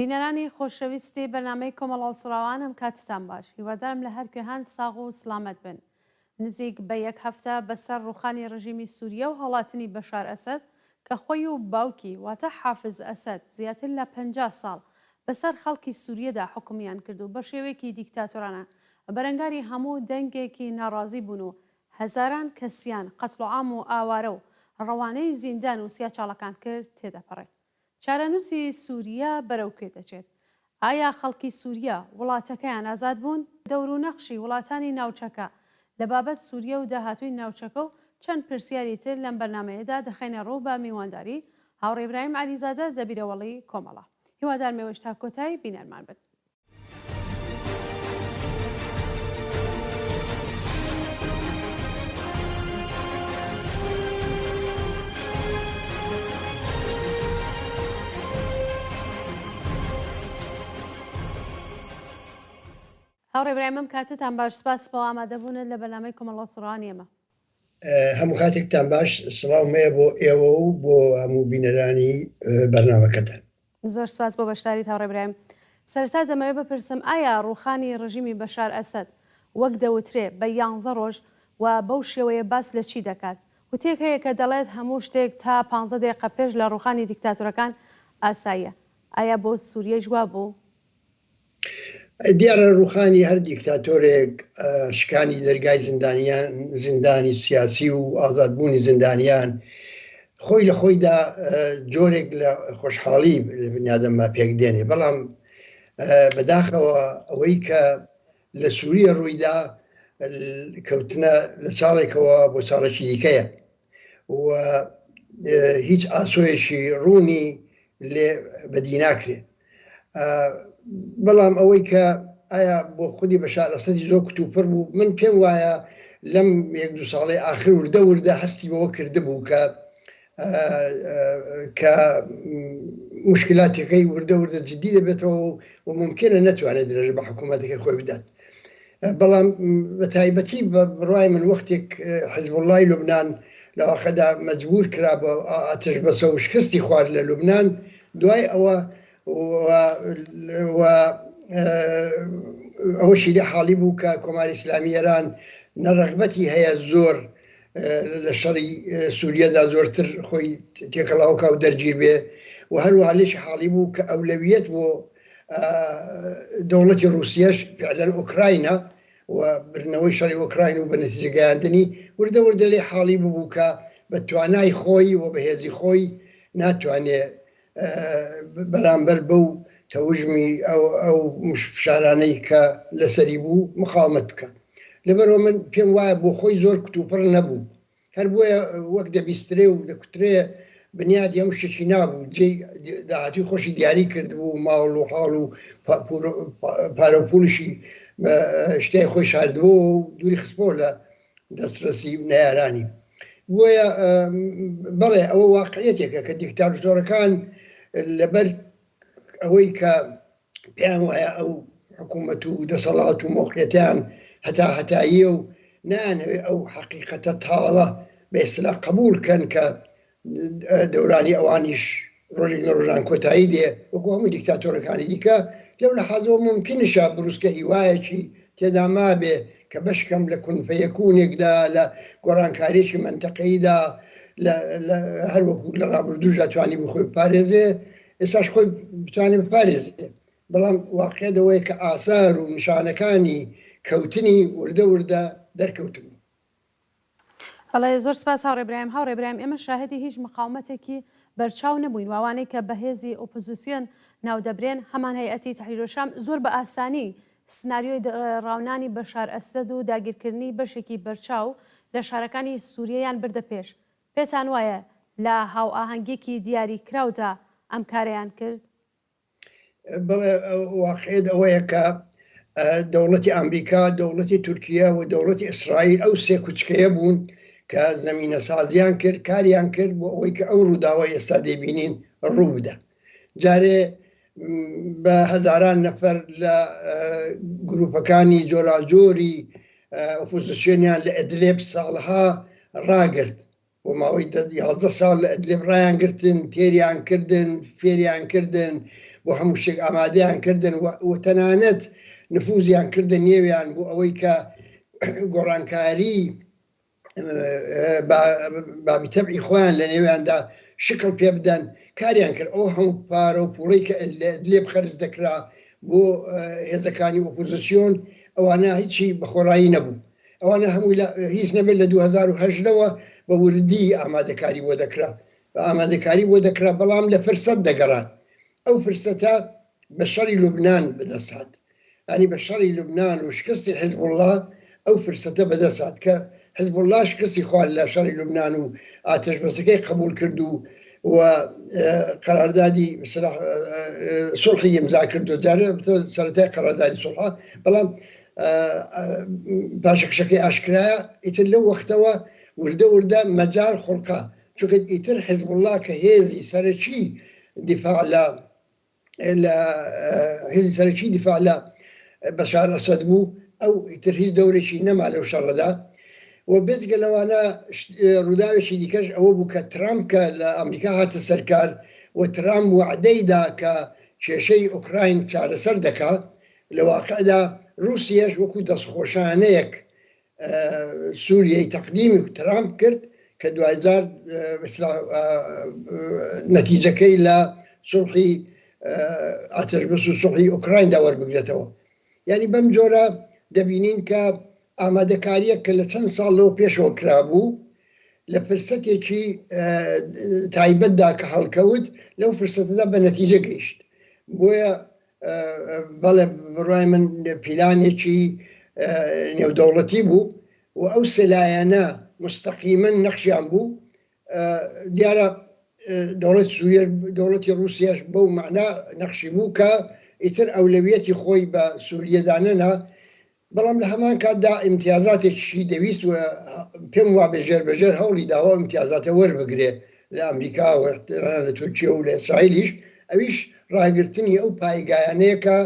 بینەرانی خۆشەویستی بەرنامەی کۆمەڵ هەڵسوڕاوان ئەم کاتتان باش هیوادارم لە هەر کوێ هەن ساغ و سڵامەت بن نزیک بە یەک هەفتە بەسەر ڕوخانی ڕژیمی سوریە و هەڵاتنی بەشار ئەسەد کە خۆی و باوکی واتە حافز ئەسەد زیاتر لە 50 ساڵ بەسەر خەڵکی سوریەدا حوکمیان کرد و بە شێوەیەکی دیکتاتۆرانە بەرەنگاری هەموو دەنگێکی ناڕازی بوون و هەزاران کەسیان قەتڵوعام و ئاوارە و ڕەوانەی زیندان و سیاچاڵەکان کرد تێدەپەڕێ. چارەنووسی سوریە بەرەو کوێ دەچێت؟ ئایا خەڵکی سوریە وڵاتەکەیان ئازاد بوون؟ دەور و نەخشی وڵاتانی ناوچەکە لە بابەت سوریە و داهاتووی ناوچەکە و چەند پرسیاری تر لەم بەرنامەیەدا دەخەینە ڕوو بە میوانداری هاوڕێ ئیبراهیم عەلیزادە دەبیرەوەڵی کۆمەڵە. هیوادارم ئێوەش تا کۆتایی بینەرمان بن. هاوڕێ برایم ئەم کاتەتان باش سپاس بۆ ئامادەبوونت لە بەرنامەی کۆمەڵە سوڕانی ئێمە. هەموو کاتێکتان باش سڵاوم هەیە بۆ ئێوە و بۆ هەموو بینەرانی بەرنامەکەتان. زۆر سپاس بۆ بەشداریت هاوڕێ برایم. سەرەتا دەمەوێ بپرسم ئایا ڕووخانی ڕژیمی بەشار ئەسەد وەک دەوترێ بە یانزە ڕۆژ و بەو شێوەیە باس لە چی دەکات؟ وتێک هەیە کە دەڵێت هەموو شتێک تا پانزە دەیقە پێش لە ڕووخانی دیکتاتۆرەکان ئاساییە. ئایا بۆ سوریەیش وا بوو؟ دیارە ڕووخانی هەر دیکتاتۆرێک، شکانی دەرگای زیندانیان، زیندانی سیاسی و ئازادبوونی زیندانیان خۆی لە خۆیدا جۆرێک لە خۆشحاڵی بنیادەمما پێک دێنێ، بەڵام بەداخەوە ئەوەی کە لە سووریە ڕوویدا کەوتنە لە چاڵێکەوە بۆ چاڵێکی دیکەیە و هیچ ئاسۆیەکی ڕوونی لێ بەدی ناکرێ. بەڵام ئەوەی کە ئایا بۆ خودی بەشار ئەسەدی زۆر کتوپڕ بوو، من پێم وایە لەم یەک دوو ساڵەی ئاخر وردە وردە هەستی بەوە کردبوو کە کە مشکلاتەکەی وردە وردە جدی دەبێتەوە و ممکنە نەتوانێت درێژە بە حکوومەتەکەی خۆی بدات. بەڵام بە تایبەتی بە بڕای من وەختێک حزبوڵای لوبناان لە واقعدا مەجبور کرا بە ئاتش بەسە و شکستی خوارد لە لوبناان دوای ئەوە و ئەوەشی لێ حاڵی بوو کە کۆماری ئیسلامی ئێران نە ڕەغبەتی هەیە زۆر لە شەڕی سووریەدا زۆرتر خۆی تێکەڵاوکا و دەرگیر بێ و هەروەها لێشی حاڵی بوو کە ئەولەویەت بۆ دەوڵەتی ڕووسیەش فعلەن ئۆکراینە و بردنەوەی شەڕی ئۆکراین و بە نەتیجە گەیاندنی وردە وردە لێ حاڵی ببوو کە بە توانای خۆی و بەهێزی خۆی ناتوانێ بەرامبەر بەو تەوژمی ئەو فشارانەی کە لەسەری بوو مقاومەت بکە. لەبەرئەوە من پێم وایە بۆ خۆی زۆر کتوپڕ نەبوو. هەر بۆیە وەک دەبیسترێ و دەکوترێ بنیادی هەموو شتێکی نابوو، جێی داهاتووی خۆشی دیاری کردبوو، ماڵ و حاڵ و پارە و پووڵیشی بە شتای خۆی شاردبۆوە و دووری خستبۆوە لە دەستڕەسی نەیارانی. بۆیە بەڵێ ئەوە واقعیەتێکە کە دیکتاتۆرەکان لەبەر ئەوەی کە پێیان وایە ئەو حکوومەت و دەسەڵات و مۆقیەتیان هەتا هەتاییە و نانەوێ ئەو حەقیقەتە تاڵە بە ئیستلا قبول کەن کە دەورانی ئەوانیش ڕۆژێک لە ڕۆژان کۆتایی دێ وەکو هەموو دیکتاتۆرەکانی دیکە. لەو لەحازەوە مومکینیشە بروسکە هیوایەکی تێدا مابێ کە بەشکەم لە کونفەیەکونێکدا لە گۆڕانکاریەکی مەنتەقەییدا لە هەر وەکو لە ڕابردووشدا توانیبوو خۆی بپارێزێ ئێستاش خۆی بتوانێ بپارێزێ بەڵام واقیعەت ئەوەیە کە ئاسار و نیشانەکانی کەوتنی وردە وردە دەرکەوتبوو. بەڵێ زۆر سپاس هاوڕێ برایم. هاوڕێ برایم ئێمە شاهدی هیچ مقاومەتێکی بەرچاو نەبووین و ئەوانەی کە بە هێزی ئۆپۆزیسیۆن ناودەبرێن هەمان هەیئەتی تەحریرۆشام زۆر بە ئاسانی سناریۆی ڕاونانی بەشار ئەسەد و داگیرکردنی بەشێکی بەرچاو لە شارەکانی سوریەیان بردە پێش. پێتان وایە لە هاوئاهەنگیەکی دیاری کراودا ئەم کارەیان کرد؟ بەڵێ واقعیت ئەوەیە کە دەوڵەتی ئەمریکا، دەوڵەتی تورکیا و دەوڵەتی ئیسرائیل ئەو سێ کوچکەیە بوون کە زەمینە سازیان کرد، کاریان کرد بۆ ئەوەی کە ئەو ڕووداوە ئێستا دەیبینین ڕوو بدە. جارێ بە هەزاران نەفەر لە گروپەکانی جۆراجۆری ئۆپۆزیسیۆنیان لە ئەدلێب ساڵها ڕاگرت. بۆ ماوەی دە 11 ساڵ لە ئەدلب ڕایان گرتن، تێریان کردن، فێریان کردن، بۆ هەموو شتێک ئامادەیان کردن و تەنانەت نفوزیان کردە نێویان بۆ ئەوەی کە گۆڕانکاری بابی تەبعی خۆیان لە نێویاندا شکڵ پێ بدەن کاریان کرد. ئەو هەموو پارە و پوڵەی کە لە ئەدلب خەرج دەکرا بۆ هێزەکانی ئۆپۆزیسیۆن ئەوانە هیچی بەخۆڕایی نەبوو. ئەوانە هەمووی لە هیچ نەبێت لە 2018 وە بە وردی ئامادەکاری بۆ دەکرا ئامادەکاری بۆ دەکرا بەڵام لە فرسەت دەگەڕان. ئەو فرسەتە بە شەڕی لوبنان بەدەست هات. یانی بە شەڕی لوبنان و شکستی حیزبوڵڵا ئەو فرسەتە بەدەست هات کە حیزبوڵڵا شکستی خوارد لە شەڕی لوبنان و ئاتەشبەسەکەی قبوڵ کرد و و قەراردادی سوڵحی ئیمزا کرد و جارێ سەرەتای قەراردادی سوڵحە بەڵام پاشەکشەکەی ئاشکرایە. ئیتر لەو وەختەوە وردە وردە مەجال خوڵقا، چونکە ئیتر حیزبوڵڵا کە هێزی سەرەکی دیفاع لە لە هێزی سەرەکی دیفاع لە بەشار ئەسەد بوو، ئەو ئیتر هیچ دەورێکی نەما لەو شەڕەدا. و بێجگە لەوانە ڕووداوێکی دیکەش ئەوە بوو کە ترامپ کە لە ئەمریکا هاتە سەرکار و ترامپ وەعدەی دا کە کێشەی ئۆکراین چارەسەر دەکا، لە واقعدا ڕووسیەش وەکوو دەستخۆشانەیەک سووریەی تەقدیمی ترامپ کرد کە دوایجار نەتیجەکەی لە سوڵحی ئاتەشبەس و سوڵحی ئۆکرایندا وەربگرێتەوە. یانی بەم جۆرە دەبینین کە ئامادەکارییەک کە لە چەند ساڵ لەوە پێشەوە کرابوو لە فرسەتێکی تایبەتدا کە هەڵکەوت لەو فرسەتەدا بە نەتیجە گەیشت. بۆیە بەڵێ بڕای من پیلانێکی نێودەوڵەتی بوو و ئەو سێ لایەنە مستەقیمەن نەخشیان بوو. دیارە دەوڵەت سووریە دەوڵەتی ڕووسیاش بەو مەعنا نەخشی بوو کە ئیتر ئەولەویەتی خۆی بە سووریە دانەنا، بەڵام لە هەمان کاتدا ئیمتیازاتێکیشی دەویست و پێم وابێ ژێر بە ژێر هەوڵی داوە ئیمتیازاتە وەربگرێ لە ئەمریکا و لە تورکیە و لە ئیسرائیلیش، ئەویش ڕاگرتنی ئەو پایگایانەیە کە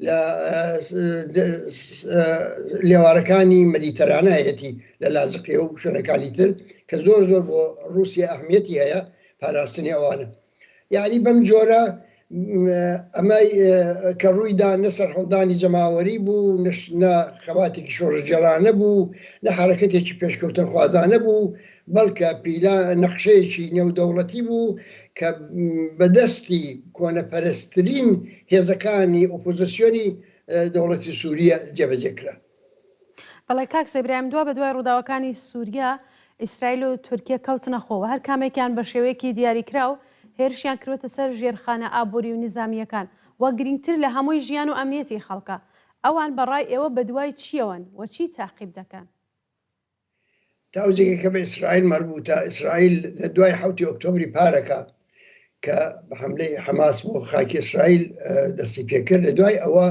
لە لێوارەکانی مەدیتەرانە هەیەتی لە لازقیە و شوێنەکانی تر کە زۆر زۆر بۆ ڕووسیا ئەهمیەتی هەیە پاراستنی ئەوانە. یەعنی بەم جۆرە ئەمە کە ڕوویدا نە سەرهەڵدانی جەماوەری بوو، نە خەباتێکی شۆڕشگێڕانە بوو، نە حەرەکەتێکی پێشکەوتنخوازانە بوو، بەڵکە پیلان نەخشەیەکی نێودەوڵەتی بوو کە بەدەستی کۆنەپەرستترین هێزەکانی ئۆپۆزسیۆنی دەوڵەتی سووریە جێبەجێ کرا. بەڵێ کاک سەیبرایم دوا بەدوای ڕووداوەکانی سووریا، ئیسرائیل و تورکیە کەوتنە خۆ و هەر کامێکیان بە شێوەیەکی دیاریکراو هێرشیان کردووەتە سەر ژێرخانە ئابووری و نیزامییەکان و گرینگتر لە هەمووی ژیان و ئەمنیەتی خەڵکە. ئەوان بە ڕای ئێوە بەدوای چییەوەن و چی تاقیب دەکەن؟ تا ئەو جێگەی کە بە ئیسرائیل مەربووتە، ئیسرائیل لە دوای حەوتی ئۆکتۆبری پارەکە کە بە حەملەی حەماس بۆ خاکی ئیسرائیل دەستی پێکرد، لە دوای ئەوە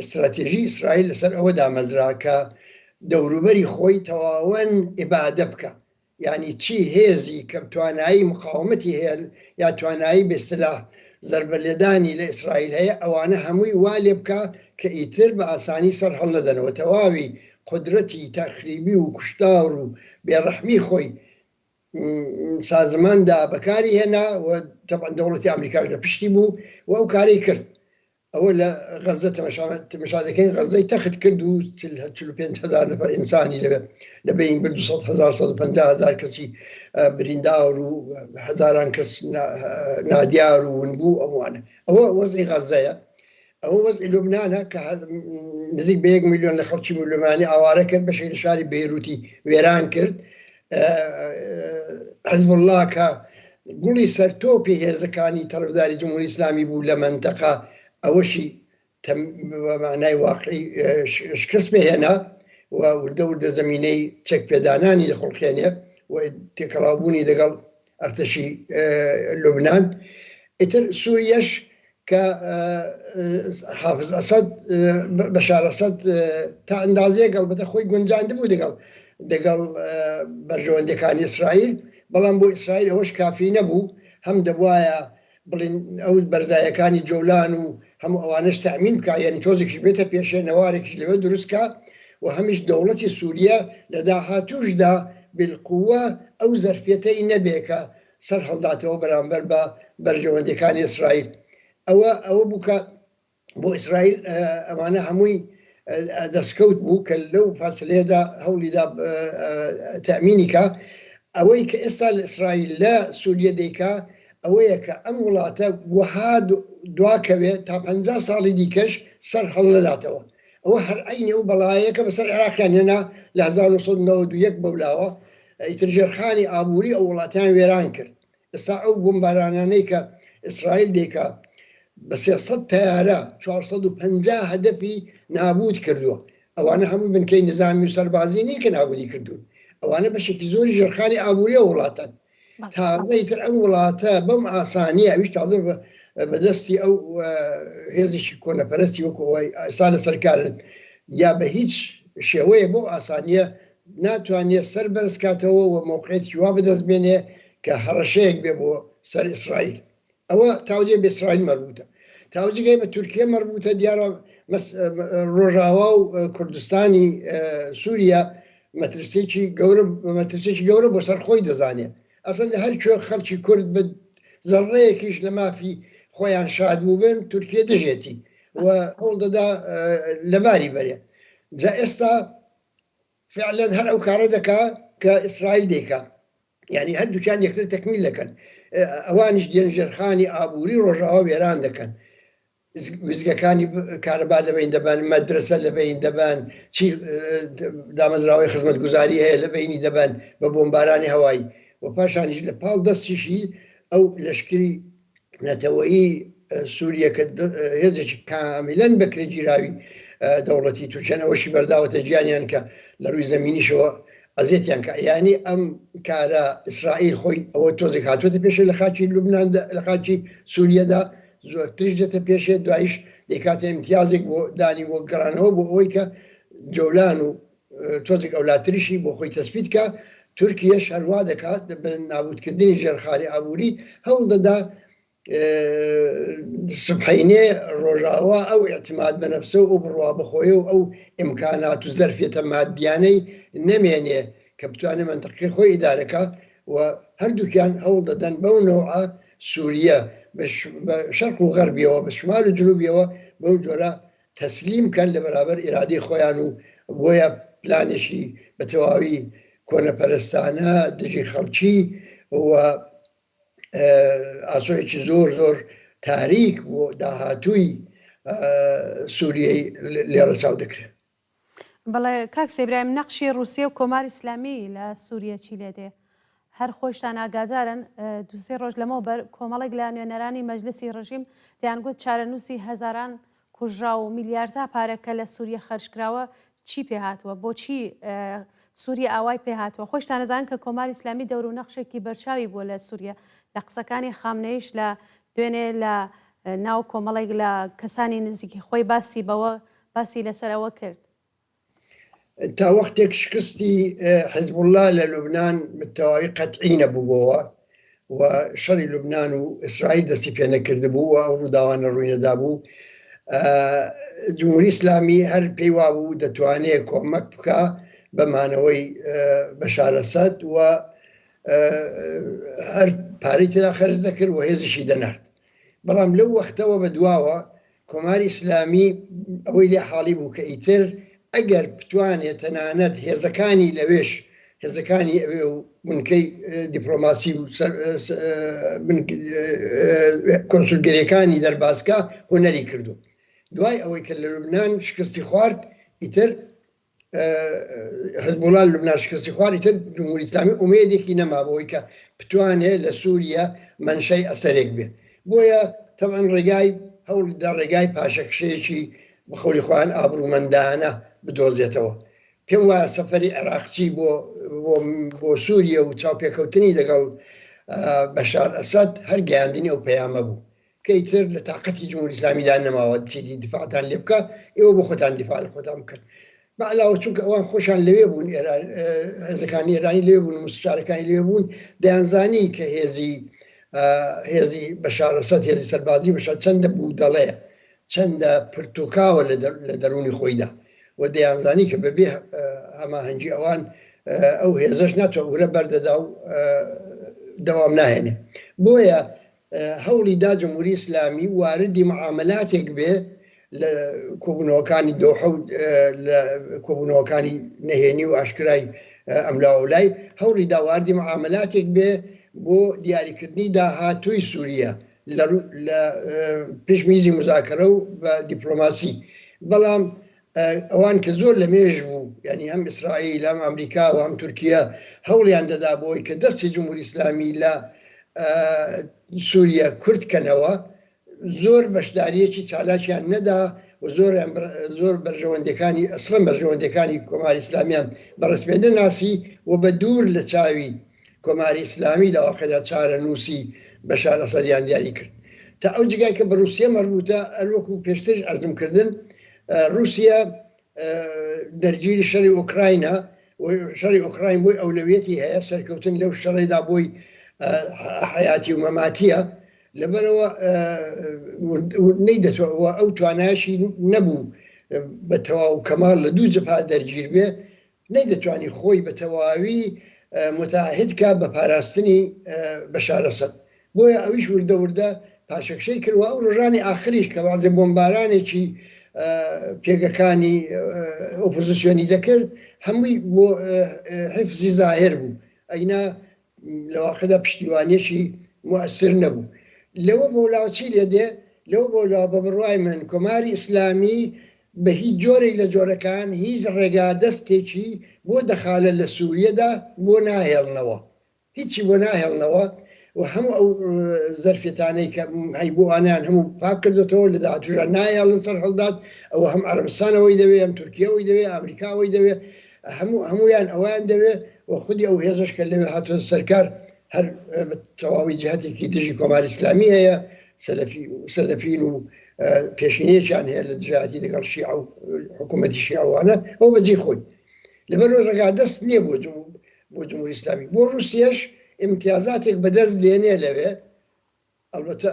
ئیستراتێژی ئیسرائیل لەسەر ئەوە دامەزرا کە دەوروبەری خۆی تەواوەن ئیبادە بکە، یانی چی هێزی کە توانایی مقاومەتی هەیە یا توانایی بە سلاح زەربە لێدانی لە ئیسرائیل هەیە ئەوانە هەمووی وا لێ بکا کە ئیتر بە ئاسانی سەر هەڵنەدەنەوە تەواوی قودرەتی تەخریبی و کوشتار و بێ ڕەحمی خۆی سازمان دا بەکاری هێنا و تەبعەن دەوڵەتی ئەمریکاش لە پشتی بوو و ئەو کارەی کرد. ئەوە لە غەزە تەماشا دەکەین، غەزەی تەخت کرد و 45 هەزار نەفەر ئینسانی لەوێ لە بەین برد، 200 هەزار 150 هەزار کەسی بریندار و هەزاران کەس نادیار و ونبوو ئەوانە. ئەوە وەزعی غەزەیە. ئەوە وەزعی لوبنانە کە نزیک بە 1 میلیۆن لە خەڵکی لوبنانی ئاوارە کرد، بەشێک لە شاری بەیروتی وێران کرد. حزبوڵڵا کە گوڵی سەرتۆپی هێزەکانی تەرەفداری جمهوری ئیسلامی بوو لە مەنتەقە، ئەوەشی بە معنای واقعی شکست پێهێنا و وردە وردە زمینەی چەک پێدانانی دەخوڵقێنێ و تێکەڵاوبوونی دەگەڵ ئەرتەشی لوبناان. ئیتر سووریەش کە حافز ئەسەد، بەشار ئەسەد تا ئەندازەیەک ئەڵبەتە خۆی گونجاندبوو دەگەڵ بەرژەوەندیەکانی ئیسرائیل، بەڵام بۆ ئیسرائیل ئەوەش کافی نەبوو، هەم دەبوایە بڵین ئەو بەرزایەکانی جۆلان و هەموو ئەوانەش تەئمین بکا، یعنی تۆزێکیش بێتە پێشێ نەوارێکیش لەوێ دروست کا و هەمیش دەوڵەتی سووریە لە داهاتووشدا بالقوە ئەو زەرفیەتەی نەبێ کە سەر هەڵداتەوە بەرامبەر بە بەرژەوەندیەکانی ئیسرائیل. ئەوە ئەوە بوو کە بۆ ئیسرائیل ئەمانە هەمووی دەستکەوت بوو کە لەو فاسلەیەدا هەوڵیدا تەئمینی کا. ئەوەی کە ئێستا لە ئیسرائیل لە سوریە دەیکا ئەوەیە کە ئەم وڵاتە وەها دواکەوێ تا 50 ساڵی دیکەش سەر هەڵنەداتەوە. ئەوە هەر عەینی ئەو بەڵایەیە کە بەسەر عێراقیان هێنا لە 1991 بەولاوە، ئیتر ژێرخانی ئابووری ئەو وڵاتەیان وێران کرد. ئێستا ئەو بۆمبارانانەی کە ئیسرائیل دەیکا بە 300 تەیارە 450 هەدەفی نابوود کردووە، ئەوانە هەموو بنکەی نیزامی و سەربازی نین کە نابوودی کردوون، ئەوانە بەشێکی زۆری ژێرخانی ئابووری ئەو وڵاتەن. تازە ئیتر ئەم وڵاتە بەم ئاسانیە ئەویش تازە بەدەستی ئەو هێزێکی کۆنەپەرستی وەکو ئەوەی ئێستا لەسەر کارن یا بە هیچ شێوەیە بەو ئاسانیە ناتوانێت سەر بەرز کاتەوە و مەوقعێکی وا بەدەست بێنێ کە هەڕەشەیەک بێ بۆ سەر ئیسرائیل. ئەوە تاوجێ بە ئیسرائیل مەربوتە، تاوجگەی بە تورکیە مەربوتە. دیارە ڕۆژاوا و کوردستانی سووریا مەترسیەکی گەورە مەترسیەکی گەورە بۆ سەر خۆی دەزانێت. ئەسڵ لە هەر کوێ خەڵکی کورد بە زەڕەیەکیش لە مافی خۆیان شاد بووبن، تورکیە دژێتی و هەوڵ دەدا لەباری بەرێ. جا ئێستا فعلەن هەر ئەو کارە دەکا کە ئیسرائیل دەیکا، یعنی هەردووکیان یەکتر تەکمیل دەکەن. ئەوانیش دێن ژێرخانی ئابووری ڕۆژاوا وێران دەکەن، ویزگەکانی کارەبا لەبەین دەبەن، مەدرسە لەبەین دەبەن، چی دامەزراوەی خزمەتگوزاری هەیە لەبەینی دەبەن بە بۆمبارانی هەوایی و پاشانیش لە پاڵ دەستیشی ئەو لەشکری نەتەوەیی سووریە کە هێزێکی کامیلەن بەکرێگیراوی دەوڵەتی تورکیان، ئەوەشی بەرداوەتە گیانیان کە لە ڕووی زەمینیشەوە ئەزێتیان کە. یانی ئەم کارە ئیسرائیل خۆی ئەوە تۆزێک هاتووەتە پێشێ لە خاکی لوبنان لە خاکی سووریەدا زۆرتریش دێتە پێشێ، دوایش دەیکاتە ئیمتیازێک بۆ دانی بۆ گەڕانەوە بۆ ئەوەی کە جۆلان و تۆزێک ئەولاتریشی بۆ خۆی تەسپیت کە. تورکیەش هەروا دەکات، بە نابوتکردنی ژێرخانی ئابووری هەوڵ دەدا سبحینێ ڕۆژاوا ئەو ئیعتماد بە نەفسە و ئەو بڕوا بەخۆیە و ئەو ئیمکانات و زەرفیەتە مادیانەی نەمێنێ کە بتوانێت مەنتقەکەی خۆی ئیدارەکا و هەردووکیان هەوڵ دەدەن بەو نەوعە سووریە بە شەرق و غەربیەوە بە شمال و جنوبیەوە بەو جۆرە تەسلیم کەن لە بەرابەر ئیرادەی خۆیان و بۆیە پلانێکی بە تەواوی کۆنەپەرستانە دژی خەڵکی و ئاسۆیەکی زۆر زۆر تاریک بۆ داهاتووی سووریەی لێ ڕەچاو دەکرێت. بەڵێ کاک سەیبرایم نەقشی ڕووسیە و کۆماری ئیسلامی لە سووریە چی لێ دێ؟ هەر خۆیشتان ئاگادارن دوو سێ ڕۆژ لەمەوبەر کۆمەڵێک لە نوێنەرانی مەجلسی ڕژیم دەیانگوت چارەنووسی هەزاران کوژراو و میلیاردها پارە کە لە سووریە خەرج کراوە چی پێ هاتووە؟ بۆچی سووریە ئاوای پێ هاتووە؟ خۆشتان ئەزانن کە کۆماری ئیسلامی دەور و نەخشێکی بەرچاوی بووە لە سووریە. لە قسەکانی خامنەییش لە دوێنێ لە ناو کۆمەڵێک لە کەسانی نزیکی خۆی باسی بەوە باسی لەسەر ئەوە کرد. تا وەختێک شکستی حیزبوڵڵا لە لوبنان بە تەواوی قەتعی نەبووبۆوە و شەڕی لوبنان و ئیسرائیل دەستی پێ نەکردبوو و ئەو ڕووداوانە ڕووی نەدابوو، جمهوری ئیسلامی هەر پێی وابوو دەتوانێت کۆمەک بکا بە مانەوەی بەشار ئەسەد و هەر پارەی تێدا خەرج دەکرد و هێزیشی دەنارد. بەڵام لەو وەختەوە بە دواوە کۆماری ئیسلامی ئەوەی لێ حاڵی بوو کە ئیتر ئەگەر بتوانێت تەنانەت هێزەکانی لەوێش هێزەکانی ئەوێ و بنکەی دیپلۆماسی و کۆنسولگەریەکانی دەربازکە هونەری کردو دوای ئەوەی کە لە لوبناان شکستی خوارد ئیتر حزبوڵا لوبنان شکستی خوارد ئیتر جمهوری ئیسلامی ئومێدێکی نەما بەوەی کە بتوانێت لە سووریە مەنشەی ئەسەرێک بێت بۆیە تەبعەن ڕێگای هەوڵدا ڕێگای پاشەکشەیەکی بە قەولی خۆیان ئابڕوومەندانە بدۆزێتەوە پێم وایە سەفەری عێراقچی بۆ بۆ سووریە و چاوپێکەوتنی لەگەڵ بەشار ئەسەد هەر گەیاندنی ئەو پەیامە بوو کە ئیتر لە تاقەتی جمهوری ئیسلامیدا نەماوە چیدی دیفاعتان لێ بکا، ئێوە بۆ خۆتان دیفاع لە خۆتان بکەن. بە علاوە چونکە ئەوان خۆشیان لەوێ بوون، ئێران هێزەکانی ئێرانی لەوێ بوون و مستشارەکانی لەوێ بوون، دەیانزانی کە هێزی هێزی بەشار ئەسەد، هێزی سەربازی بەشار چەندە بوودەڵەیە، چەندە پرتۆکاوە لە دەروونی خۆیدا و دەیانزانی کە بەبێ هەماهەنگی ئەوان. ئەو هێزەش ناتوان ورە بەردەدا و دەوام ناهێنێ. بۆیە هەوڵی دا جمهوری ئیسلامی واردی معاملاتێک بێ لە کۆبوونەوەکانی دۆحە و لە کۆبوونەوەکانی نەهێنی و ئاشکرای ئەملاوەولای هەوڵی دا واردی معاملاتێک بێ بۆ دیاریکردنی داهاتووی سووریە لە پشت میزی مزاکەرە و بە دیپلۆماسی بەڵام ئەوان کە زۆر لە مێژ بوو یعنی هەم ئیسرائیل هەم ئەمریکا و هەم تورکیا هەوڵیان دەدا بۆی کە دەستی جمهوری ئیسلامی لە سووریە کورت کەنەوە زۆر بەشداریەکی چالاکیان نەدا و زۆریان زۆر بەرژەوەندەکانی ئەسڵەن بەرژەوەندەکانی کۆماری ئیسلامیان بە ڕسمێ نەناسی و بە دوور لە چاوی کۆماری ئیسلامی لە واقعدا چارەنووسی بەشار ئەسەدیان دیاری کرد تا ئەو جگای کە بە ڕووسیە مەربوتە هەروەکو پێشتریش عەرزم کردن ڕووسیە دەرگیری شەڕی ئۆکراینە و شەڕی ئۆکراین بۆی ئەولەویەتی هەیە سەرکەوتن لەو شەڕێدا بۆی حیاتی و مەماتیە لەبەرەوە نەیدەتوە ئەو توانایشی نەبوو بە تەواو کەماڵ لە دوو جەپا دەرگیر بێ نەیدەتوانی خۆی بە تەواوی موتەعەهید کا بە پاراستنی بەشار ئەسەد، بۆیە ئەویش وردە وردە پاشەکشەی کرد و ئەو ڕۆژانی ئاخریش کە بەعزێ بۆمبارانێکی پێگەکانی ئۆپۆزسیۆنی دەکرد هەمووی بۆ حیفزی زاهر بوو، ئەینا لە واقعدا پشتیوانیەکی موئەسر نەبوو. لەوە بەولاوە چی لێ دێ؟ لەوە بەولاوە بە بڕوای من کۆماری ئیسلامی بە هیچ جۆرێک لە جۆرەکان هیچ ڕێگا دەستێکی بۆ دەخالە لە سوریەدا بۆ ناهێڵنەوە. هیچی بۆ ناهێڵنەوە و هەموو ئەو زەرفیەتانەی کە هەیبوو ئەوانەیان هەموو پاک کردۆتەوە لە داهاتووشدا نایەڵن سەرهەڵدات. ئەوە هەم عەرەبستان ئەوەی دەوێ، هەم تورکیە ئەوەی دەوێ، ئامریکا ئەوەی دەوێ. هەموو هەموویان ئەوەیان دەوێ و خودی ئەو هێزەش کە لەوێ هاتووەتە سەرکار هەر بە تەواوی جهتێکی دژی کۆماری ئیسلامی هەیە، سەلەفی سەلەفین و پێشینەیەکیان هەیە لە دژایەتی لەگەڵ شیعە و حکوومەتی شیعەوانە ئەو بەجێی خۆی لەبەر ڕێگا دەست نییە بۆ بۆ جمهوری ئیسلامی بۆ ڕووسیەش ئیمتیازاتێک بەدەست دێنێ لەوێ ئەڵبەتە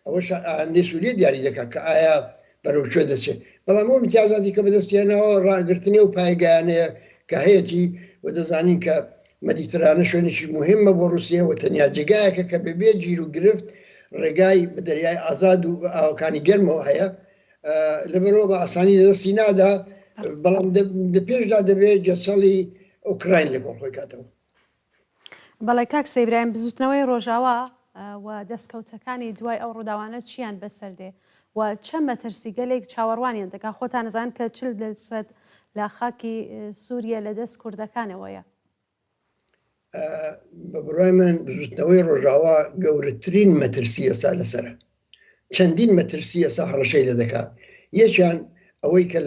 ئەوەش ئایندەی سووریە دیاری دەکات کە ئایا بەرەو کوێ دەچێت بەڵام ئەو امتیازاتی کە بەدەستی هێناوە ڕاگرتنی ئەو پایگایانەیە کە هەیەتی و دەزانین کە مەدیترانە شوێنێکی مهمە بۆ ڕووسیە و تەنیا جێگایەکە کە بەبێ گیر و گرفت ڕێگای بە دەریای ئازاد و ئاوەکانی گەرمەوە هەیە لەبەرەوە بە ئاسانی لەدەستی نادا بەڵام دە پێشدا دەبێت گەچەڵی ئۆکراین لەگەڵ خۆی کاتەوە. بەڵێ کاک سەیبرایم بزوتنەوەی ڕۆژاوا و دەستکەوتەکانی دوای ئەو ڕووداوانە چیان بەسەر دێ و چە مەترسی گەلێک چاوەڕوانیان دەکا خۆتان ئەزانن کە 40 لەسەد لە خاکی سوریە لە دەست کوردەکانەوەیە. بە بڕوای من بزوتنەوەی ڕۆژاوا گەورەترین مەترسی ئێستا لەسەرە. چەندین مەترسی ئێستا هەڕەشەی لێ دەکات، یەکیان ئەوەی کە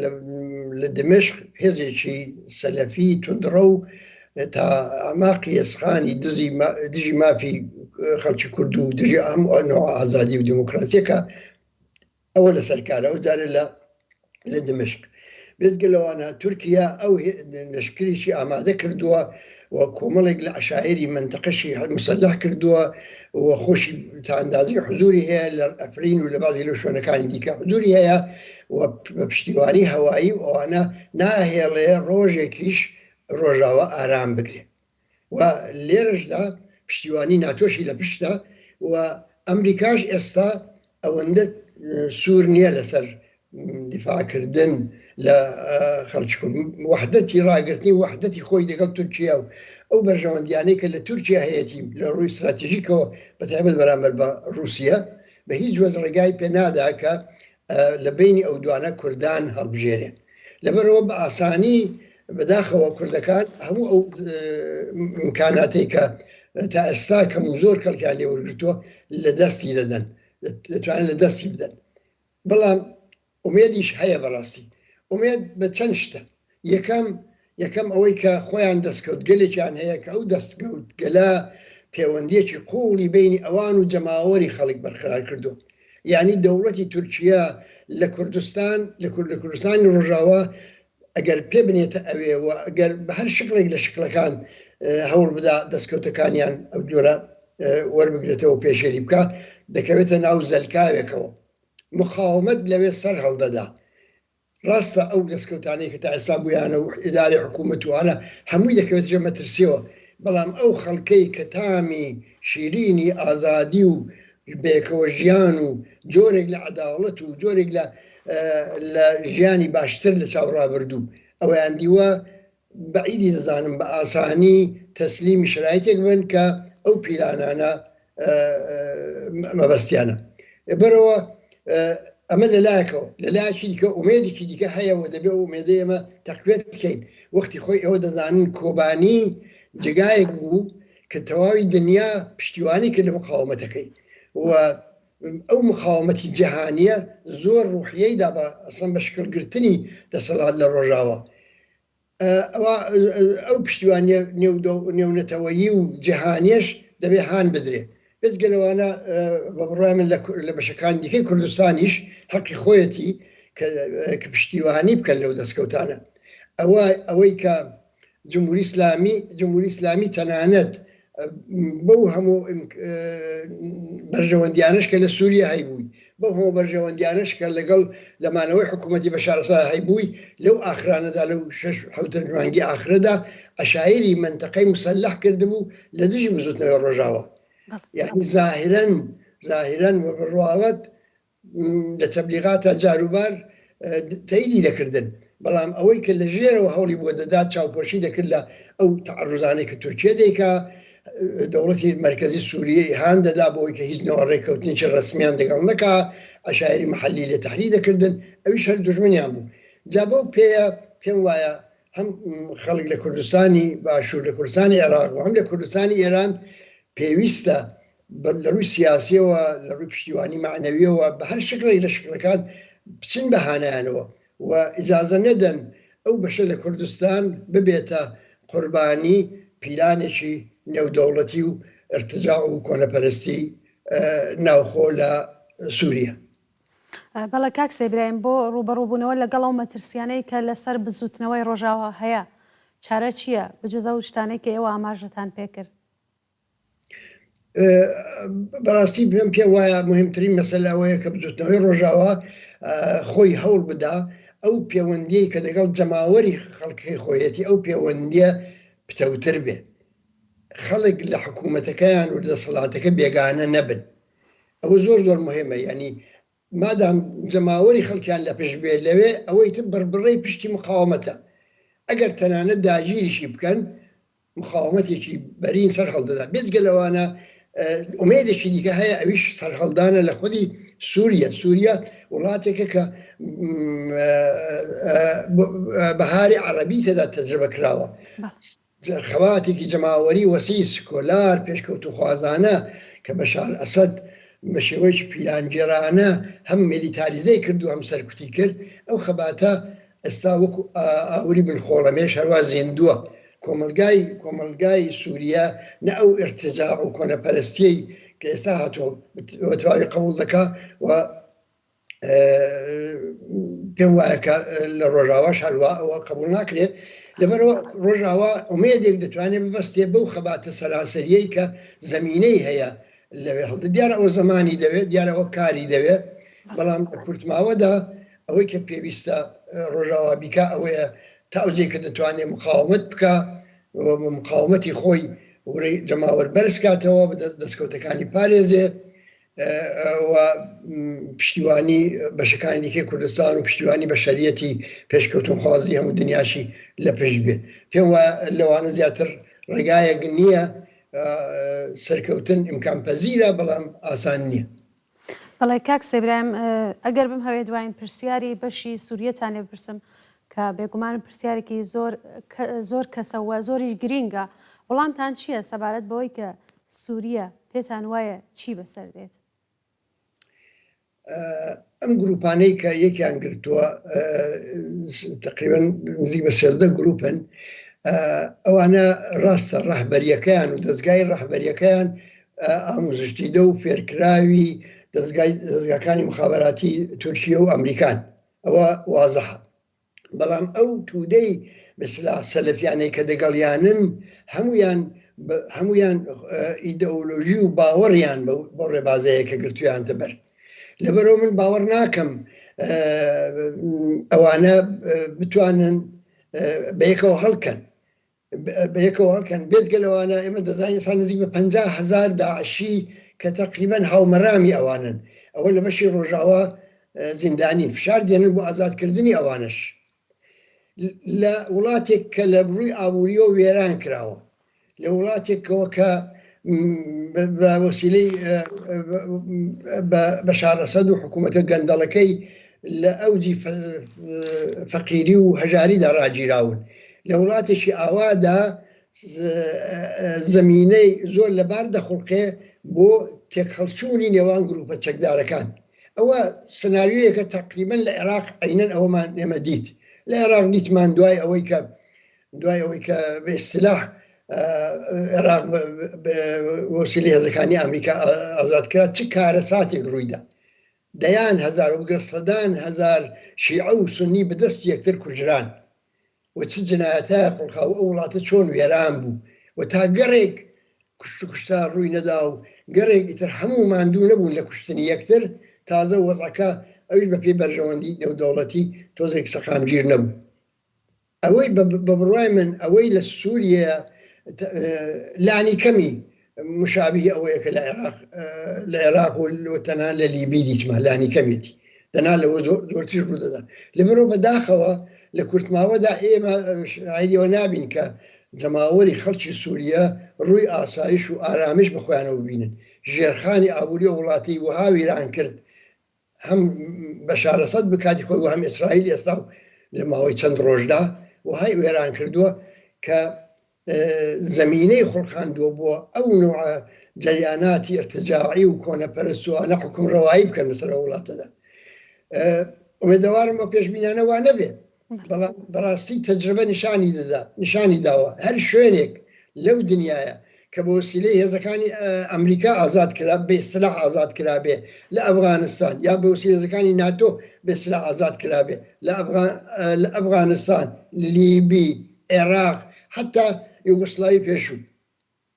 لە دمشق هێزێکی سەلەفی توندڕەو تا ئەعماقی ئێسقانی دزی دژی مافی خەڵکی کورد و دژی ئەم نوع ئازادی و دیموکراسیەکە ئەوە لەسەر کارە ئەو جارێ لە لە دمشق. بێجگە لەوانە تورکیا ئەو لەشکرێکی ئامادە کردووە و کۆمەڵێک لە عەشایری مەنتەقەشی مسەلح کردووە و خۆشی تا ئەندازەی حزوری هەیە لە ئەفرین و لە بازی لەو شوێنەکانی دیکە حزوری هەیە و بە پشتیوانی هەوایی و ئەوانە ناهێڵێ ڕۆژێکیش ڕۆژاوا ئارام بگرێ و لێرەشدا پشتیوانی ناتۆشی لە پشتە و ئەمریکاش ئێستا ئەوەندە سوور نییە لەسەر دیفاعکردن لە خەڵکی کورد وەحدەتی ڕاگرتنی وەحدەتی خۆی لەگەڵ تورکیا و ئەو بەرژەوەندیانەی کە لە تورکیا هەیەتی لە ڕووی ستراتیژیکەوە بە تایبەت بەرامبەر بە ڕووسیە بە هیچ وەز ڕێگای پێ نادا کە لە بەینی ئەو دوانە کوردان هەڵبژێرێ. لەبەرئەوە بە ئاسانی بەداخەوە کوردەکان هەموو ئەو ئیمکاناتەی کە تا ئێستا کەم و زۆر کەڵکیان لێ وەرگرتووە لە دەستی دەدەن، دەتوانن لە دەستی بدەن. بەڵام ئومێدیش هەیە بەڕاستی. ئومێد بە چەند شتە. یەکەم، یەکەم ئەوەی کە خۆیان دەستکەوتگەلێکیان هەیە کە ئەو دەستکەوتگەلە پێوەندییەکی قووڵی بەینی ئەوان و جەماوەری خەڵک بەرقەرار کردووە. یانی دەوڵەتی تورکیە لە کوردستان، لە کورد لە کوردستانی ڕۆژاوا ئەگەر پێ بنێتە ئەوێ و ئەگەر بە هەر شکڵێک لە شکڵەکان هەوڵ بدا دەستکەوتەکانیان ئەو جۆرە وەربگرێتەوە و پێشێلی بکا، دەکەوێتە ناو زەلکاوێکەوە. مقاومەت لەوێ سەر هەڵدەدا. ڕاستە ئەو دەستکەوتانەی کە تا ئێستا بوویانە و ئیدارەی حکوومەت و ئەوانە هەمووی دەکەوێتە ژێر مەترسییەوە، بەڵام ئەو خەڵکەی کە تامی شیرینی ئازادی و بەیەکەوە ژیان و جۆرێک لە عەداڵەت و جۆرێک لە لە ژیانی باشتر لە چاو ڕابردوو ئەوەیان دیوە، بەعیدی دەزانم بە ئاسانی تەسلیمی شەرایتێک بن کە ئەو پیلانانە مەبەستیانە. لەبەرئەوە ئەمە لەلایەکەوە، لەلایەکی دیکە ئومێدێکی دیکە هەیە و دەبێ ئەو ئومێدەی ئێمە تەقویەت بکەین. وەختی خۆی ئێوە دەزانن کۆبانی جێگایەک بوو کە تەواوی دنیا پشتیوانی کرد لە مقاومەتەکەی و ئەو مقاومەتی جیهانییە زۆر ڕوحیەی دا بە ئەسڵەن بە شکڵگرتنی دەسەڵات لە ڕۆژاوا. ئەوا ئەو پشتیوانییە نێونەتەوەیی و جیهانییەش دەبێ هان بدرێ. بێجگە لەوانە بە بڕوای من لە بەشەکانی دیکەی کوردستانیش حەقی خۆیەتی کە پشتیوانی بکەن لەو دەستکەوتانە. ئەوە ئەوەی کە جمهوری ئیسلامی جمهوری ئیسلامی تەنانەت بەو هەموو بەرژەوەندیانەش کە لە سووریە هەیبووی، بەو هەموو بەرژەوەندیانەش کە لەگەڵ لە مانەوەی حکوومەتی بەشار ئەسەد هەیبووی، لەو ئاخرانەدا لەو شەش حەوت مانگی ئاخرەدا عەشایری مەنتەقەی موسەلەح کردبوو لە دژی بزووتنەوەی ڕۆژاوا. یانی زاهیرەن زاهیرەن و بە ڕواڵەت لە تەبلیغاتا جاروبار تەیدی دەکردن، بەڵام ئەوەی کە لە ژێرەوە هەوڵی بۆ دەدا چاوپۆشی دەکرد لە ئەو تەعەروزانەی کە تورکیە دەیکا، دەوڵەتی مەرکەزی سووریەی هان دەدا بۆ ئەوەی کە هیچ نەوە ڕێککەوتنێکی ڕەسمیان دەگەڵ نەکا، عەشایری مەحەلی لێ تەحریک دەکردن، ئەویش هەر دوژمنیان بوو. جا بەو پێیە پێم وایە هەم خەڵک لە کوردستانی باشوور، لە کوردستانی عێراق و هەم لە کوردستانی ئێران پێویستە لە ڕووی سیاسیەوە، لە ڕووی پشتیوانی مەعنەویەوە بە هەر شکڵێک لە شکڵەکان بچن بە هانایانەوە و ئیجازە نەدەن ئەو بەشە لە کوردستان ببێتە قوربانی پیلانێکی نێودەوڵەتی و ئرتجاع و کۆنەپەرستی ناوخۆ لە سوریە. بەڵێ کاک سەیبرایم بۆ ڕووبەڕووبوونەوە لەگەڵ ئەو مەترسیانەی کە لەسەر بزووتنەوەی ڕۆژاوا هەیە چارە چییە بجز ئەو شتانەی کە ئێوە ئاماژەتان پێکرد؟ بەڕاستی من پێم وایە مهمترین مەسەلە ئەوەیە کە بزوتنەوەی ڕۆژاوا خۆی هەوڵ بدا ئەو پەیوەندیەی کە دەگەڵ جەماوەری خەڵکەکەی خۆیەتی ئەو پەیوەندیە پتەوتر بێ خەڵک لە حکوومەتەکەیان و دەسەڵاتەکە بێگانە نەبن ئەوە زۆر زۆر مهمە یعنی مادام جەماوەری خەڵکیان لە پشت بێ لەوێ ئەوەی تر بڕبڕەی پشتی مقاومەتە ئەگەر تەنانەت داگیریشی بکەن مقاومەتێکی بەرین سەرهەڵدەدا. بێجگە لەوانە ئومێدێکی دیکە هەیە ئەویش سەرهەڵدانە لە خودی سووریە. سووریە وڵاتێکە کە بەهاری عەڕەبی تێدا تەجربە کراوە. خەباتێکی جەماوەری وەسی سکۆلار پێشکەوتوخوازانە کە بەشار ئەسەد بە شێوەیەکی پیلانگێرانە هەم میلیتاریزەی کرد و هەم سەرکوتی کرد، ئەو خەباتە ئێستا وەکو ئاوری بن خۆڵەمێش هەروا زیندووە. کۆمەڵگای کۆمەڵگای سوریە نە ئەو ئیرتجاع و کۆنەپەرستیەی کە ئێستا هاتووە بە تەواوی قبوڵ دەکا و پێم وایە کە لە ڕۆژاواش هەروا ئەوە قبوڵ ناکرێ. لەبەرئەوە ڕۆژاوا ئومێدێک دەتوانێ ببەستێ بەو خەباتە سەراسەریەی کە زەمینەی هەیە لەوێ هەڵدە. دیارە ئەوە زەمانی دەوێ، دیارە ئەوە کاری دەوێ، بەڵام لە کورتماوەدا ئەوەی کە پێویستە ڕۆژاوا بیکا ئەوەیە تا ئەو جێی کە دەتوانێ مقاومەت بکا و بە مقاومەتی خۆی ورەی جەماوەر بەرز کاتەوە، دەستکەوتەکانی پارێزێ و پشتیوانی بەشەکانی دیکەی کوردستان و پشتیوانی بەشەریەتی پێشکەوتنخوازی هەموو دنیاشی لە پشت بێ. پێم وایە لەوانە زیاتر ڕێگایەک نییە. سەرکەوتن ئیمکانپەزیرە بەڵام ئاسان نییە. بەڵێ کاک سەیبرایم ئەگەر بمهەوێ دواین پرسیاری بەشی سوریەتان لێ بپرسم کە بێگومان پرسیارێکی زۆر زۆر کەسە و زۆریش گرینگە وڵامتان چییە سەبارەت بەوەی کە سوریە پێتان وایە چی بەسەر دێت؟ ئەم گروپانەی کە یەکیان گرتووە تقریبا نزیک بە 13 گروپن ئەوانە ڕاستە ڕەهبەریەکەیان و دەستگای ڕەهبەریەکەیان ئاموزشتیدە و فێرکراوی دەستگای دەستگاکانی مخابراتی تورکیە و ئەمریکان ئەوە وازحە بەڵام ئەو تودەی بەسلا سەلەفیانەی کە دەگەڵیانن هەمویان هەمویان ئیدەئۆلۆژی و باوەڕیان بۆ ڕێبازەیە کە گرتویانتە بەر. لەبەرەوە من باوەڕ ناکەم ئەوانە بتوانن بەیەکەوە هەڵکەن بەیەکەوە هەڵکەن. بێجگە لەوانە ئێمە دەزانین ئێستا نزیک بە 50,000 داعشی کە تەقریبەن هاومەرامی ئەوانن ئەوە لە بەشی ڕۆژاوا زیندانین، فشار دێنن بۆ ئازادکردنی ئەوانەش لە وڵاتێک کە لە ڕووی ئابووریەوە وێران کراوە، لە وڵاتێکەوە کە بە وەسیلەی بەشار ئەسەد و حکوومەتە گەندەڵەکەی لە ئەوجی فەقیری و هەژاریدا ڕاگیراون، لە وڵاتێکی ئاوادا زەمینەی زۆر لەبار دەخوڵقێ بۆ تێکهەڵچوونی نێوان گروپە چەکدارەکان. ئەوە سناریۆیەکە تەقریبەن لە عێراق عەینەن ئەوەمان ئێمە دیت لە عێراق دیتمان دوای ئەوەی کە دوای ئەوەی کە بە ئیستلاح عێراق وەسیلەی هێزەکانی ئەمریکا ئازاد کرا چ کارەساتێک ڕوویدا دەیان هەزار و بگرە سەدان هەزار شیعە و سنی بەدەست یەکتر کوژران و چ جنایەتایە خوڵقا و ئەو وڵاتە چۆن وێران بوو و تا گەڕێک کوشت و کوشتار ڕووی نەدا و گەڕێک ئیتر هەموو ماندوو نەبوون لە کوشتنی یەکتر، تازە وەزعەکە ئەویش بە پێی بەرژەوەندی نێودەوڵەتی تۆزێک سەقامگیر نەبوو. ئەوەی بە بڕوای من ئەوەی لە سووریە لانی کەمی مشابهی ئەوەیە کە لە عێراق لە عێراق و تەنان لە لیبی دیتمان لانی کەمێتی دەنا لەوە زۆرتریش ڕوو دەدا. لەبەرئەوە بەداخەوە لە کورتماوەدا ئێمە شاهیدی ئەوە نابین کە جەماوەری خەڵکی سووریە ڕووی ئاسایش و ئارامش بە خۆیانەوە ببینن. ژێرخانی ئابووری ئەو وڵاتەی وەها ویران کرد هەم بەشار ئەسەد بکاتی خۆی و هەم ئیسرائیل ئێستا و لە ماوەی چەند ڕۆژدا وەهای وێران کردووە کە زەمینەی خوڵقاندووە بۆ ئەو نوعە جەریاناتی ئرتجاعی و کۆنەپەرستوانە حوکمڕەوایی بکەن بەسەر ئەو وڵاتەدا. ئومێدەوارم بۆ پێشبینانە وا نەبێت، بەڵام بەڕاستی تەجربە نیشانی دەدا نیشانی داوە هەر شوێنێک لەو دنیاە کە بە وسیلەی هێزەکانی ئەمریکا ئازاد کرا بێ سلاح ئازاد کرابێ لە ئەفغانستان یا بە وسیلەی هێزەکانی ناتۆ بێ سلاح ئازاد کرابێ لە ئەفغان لە ئەفغانستان لیبی عێراق حتا یوگسلاوی پێشوو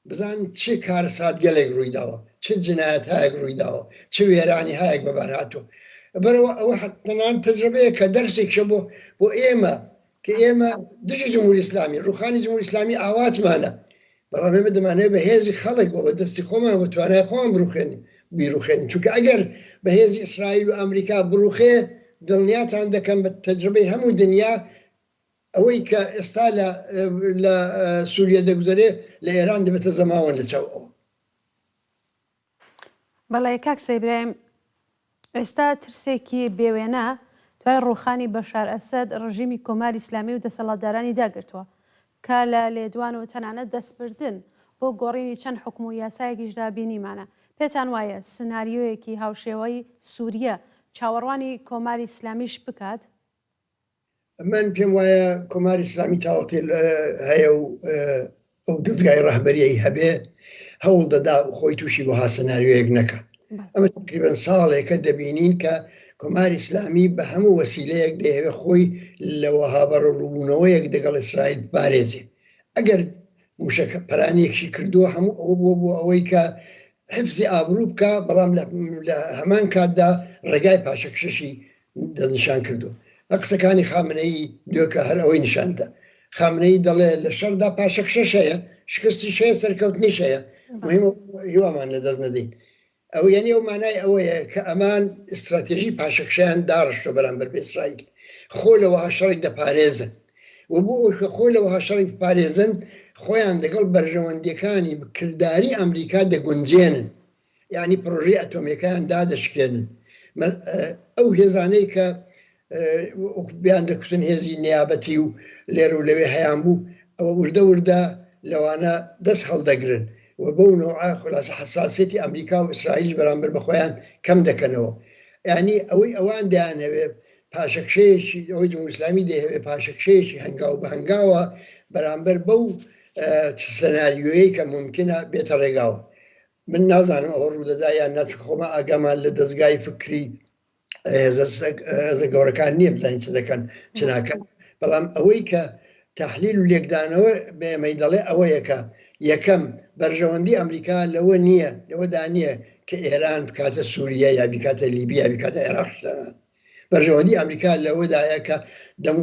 بزان چ کارەساتگەلێک ڕوویداوە، چ جنایەتهایەک ڕوویداوە، چ وێرانیهایەک بەبار هاتووە. لەبەرئەوە ئەوە تەنانەت تەجرەبەیە کە دەرسێکیشە بۆ بۆ ئێمە کە ئێمە دژی جمهوری ئیسلامی، ڕووخانی جمهوری ئیسلامی ئاواتمانە، بەڵام ئێمە دەمانەوێت بە هێزی خەڵک و بە دەستی خۆمان و توانای خۆمان بڕوخێنین بیڕوخێنین، چونکە ئەگەر بە هێزی ئیسرائیل و ئەمریکا بڕوخێ دڵنیاتان دەکەم بە تەجرەبەی هەموو دنیا ئەوەی کە ئێستا لە لە سوریە دەگوزەرێ لە ئێران دەبێتە زەماوەند لە چاو ئەوە. بەڵێ کاک سەیبرایم ئێستا ترسێکی بێوێنە دوای ڕووخانی بەشار ئەسەد ڕژیمی کۆماری ئیسلامی و دەسەڵاتدارانی داگرتووە کە لە لێدوان و تەنانەت دەستبردن بۆ گۆڕینی چەند حوکم و یاسایەکیشدا بینیمانە. پێتان وایە سناریۆیەکی هاوشێوەی سوریە چاوەڕوانی کۆماری ئیسلامیش بکات؟ من پێم وایە کۆماری ئیسلامی تاوەتی هەیە و ئەو دەزگای ڕەهبەریی هەبێ هەوڵ دەدا خۆی تووشی وەها سناریۆیەک نەکا. ئەمە تقریبا ساڵێکە دەبینین کە کۆماری ئیسلامی بە هەموو وەسیلەیەک دەیەوێت خۆی لە وەها بەڕەوڕووبوونەوەیەک دەگەڵ ئیسرائیل بپارێزێ. ئەگەر مووشەک پەرانیەکشی کردووە هەموو ئەوە بووە بۆ ئەوەی کە حفزی ئابروو بکا، بەڵام لە هەمان کاتدا ڕێگای پاشەکشەشی دەستنیشان کردووە. بە قسەکانی خامنەیی دوێکە هەر ئەوەی نیشان دا. خامنەیی دەڵێ لە شەڕدا پاشەکشەش هەیە، شکستیش هەیە، سەرکەوتنیش هەیە. مهمە هیوامان لەدەست نەدەین. ئەو یانی ئەو مانای ئەوەیە کە ئەمان ئیستراتێژی پاشەکشەیان داڕشتوە بەرامبەر بە ئیسرائیل. خۆ لە وەها شەڕێک دەپارێزن و بۆ ئەوەی کە خۆ لە وەها شەڕێک بپارێزن خۆیان لەگەڵ بەرژەوەندییەکانی کرداری ئەمریکا دەگونجێنن. یانی پڕۆژەی ئەتۆمیەکەیان دادەشکێنن ئەو هێزانەی کە بیان دەکوتن هێزی نیابەتی و لێرە و لەوێ هەیان بوو ئەوە وردە وردە لەوانە دەست هەڵدەگرن و بەو نەوعە خولاسە حەساسیەتی ئەمریکا و ئیسرائیلیش بەرامبەر بە خۆیان کەم دەکەنەوە یانی ئەوەی ئەوان دەیانەوێت پاشەکشەیەکی ئەوەی جمهوری ئیسلامی دەیهەوێت پاشەکشەیەکی هەنگاو بە هەنگاوە بەرامبەر بەو سناریۆیەی کە مومکینە بێتە ڕێگاوە من نازانم ئەوە ڕوودەدا یان نا چونکە خۆمان ئاگامان لە دەزگای فکری هێزە گەورەکان نییە بزانین چ دەکەن چ ناکەن بەڵام ئەوەی کە تحلیل و لێکدانەوە بە ئێمەی دەڵێ ئەوەیە کە یەکەم بەرژەوەندی ئەمریکا لەوە نییە لەوەدا نییە. کە ئێران بکاتە سووریە یا بیکاتە لیبیا بیکاتە عێراق تەنانەت. بەرژەوەندی ئەمریکا لەوەدایە کە دەم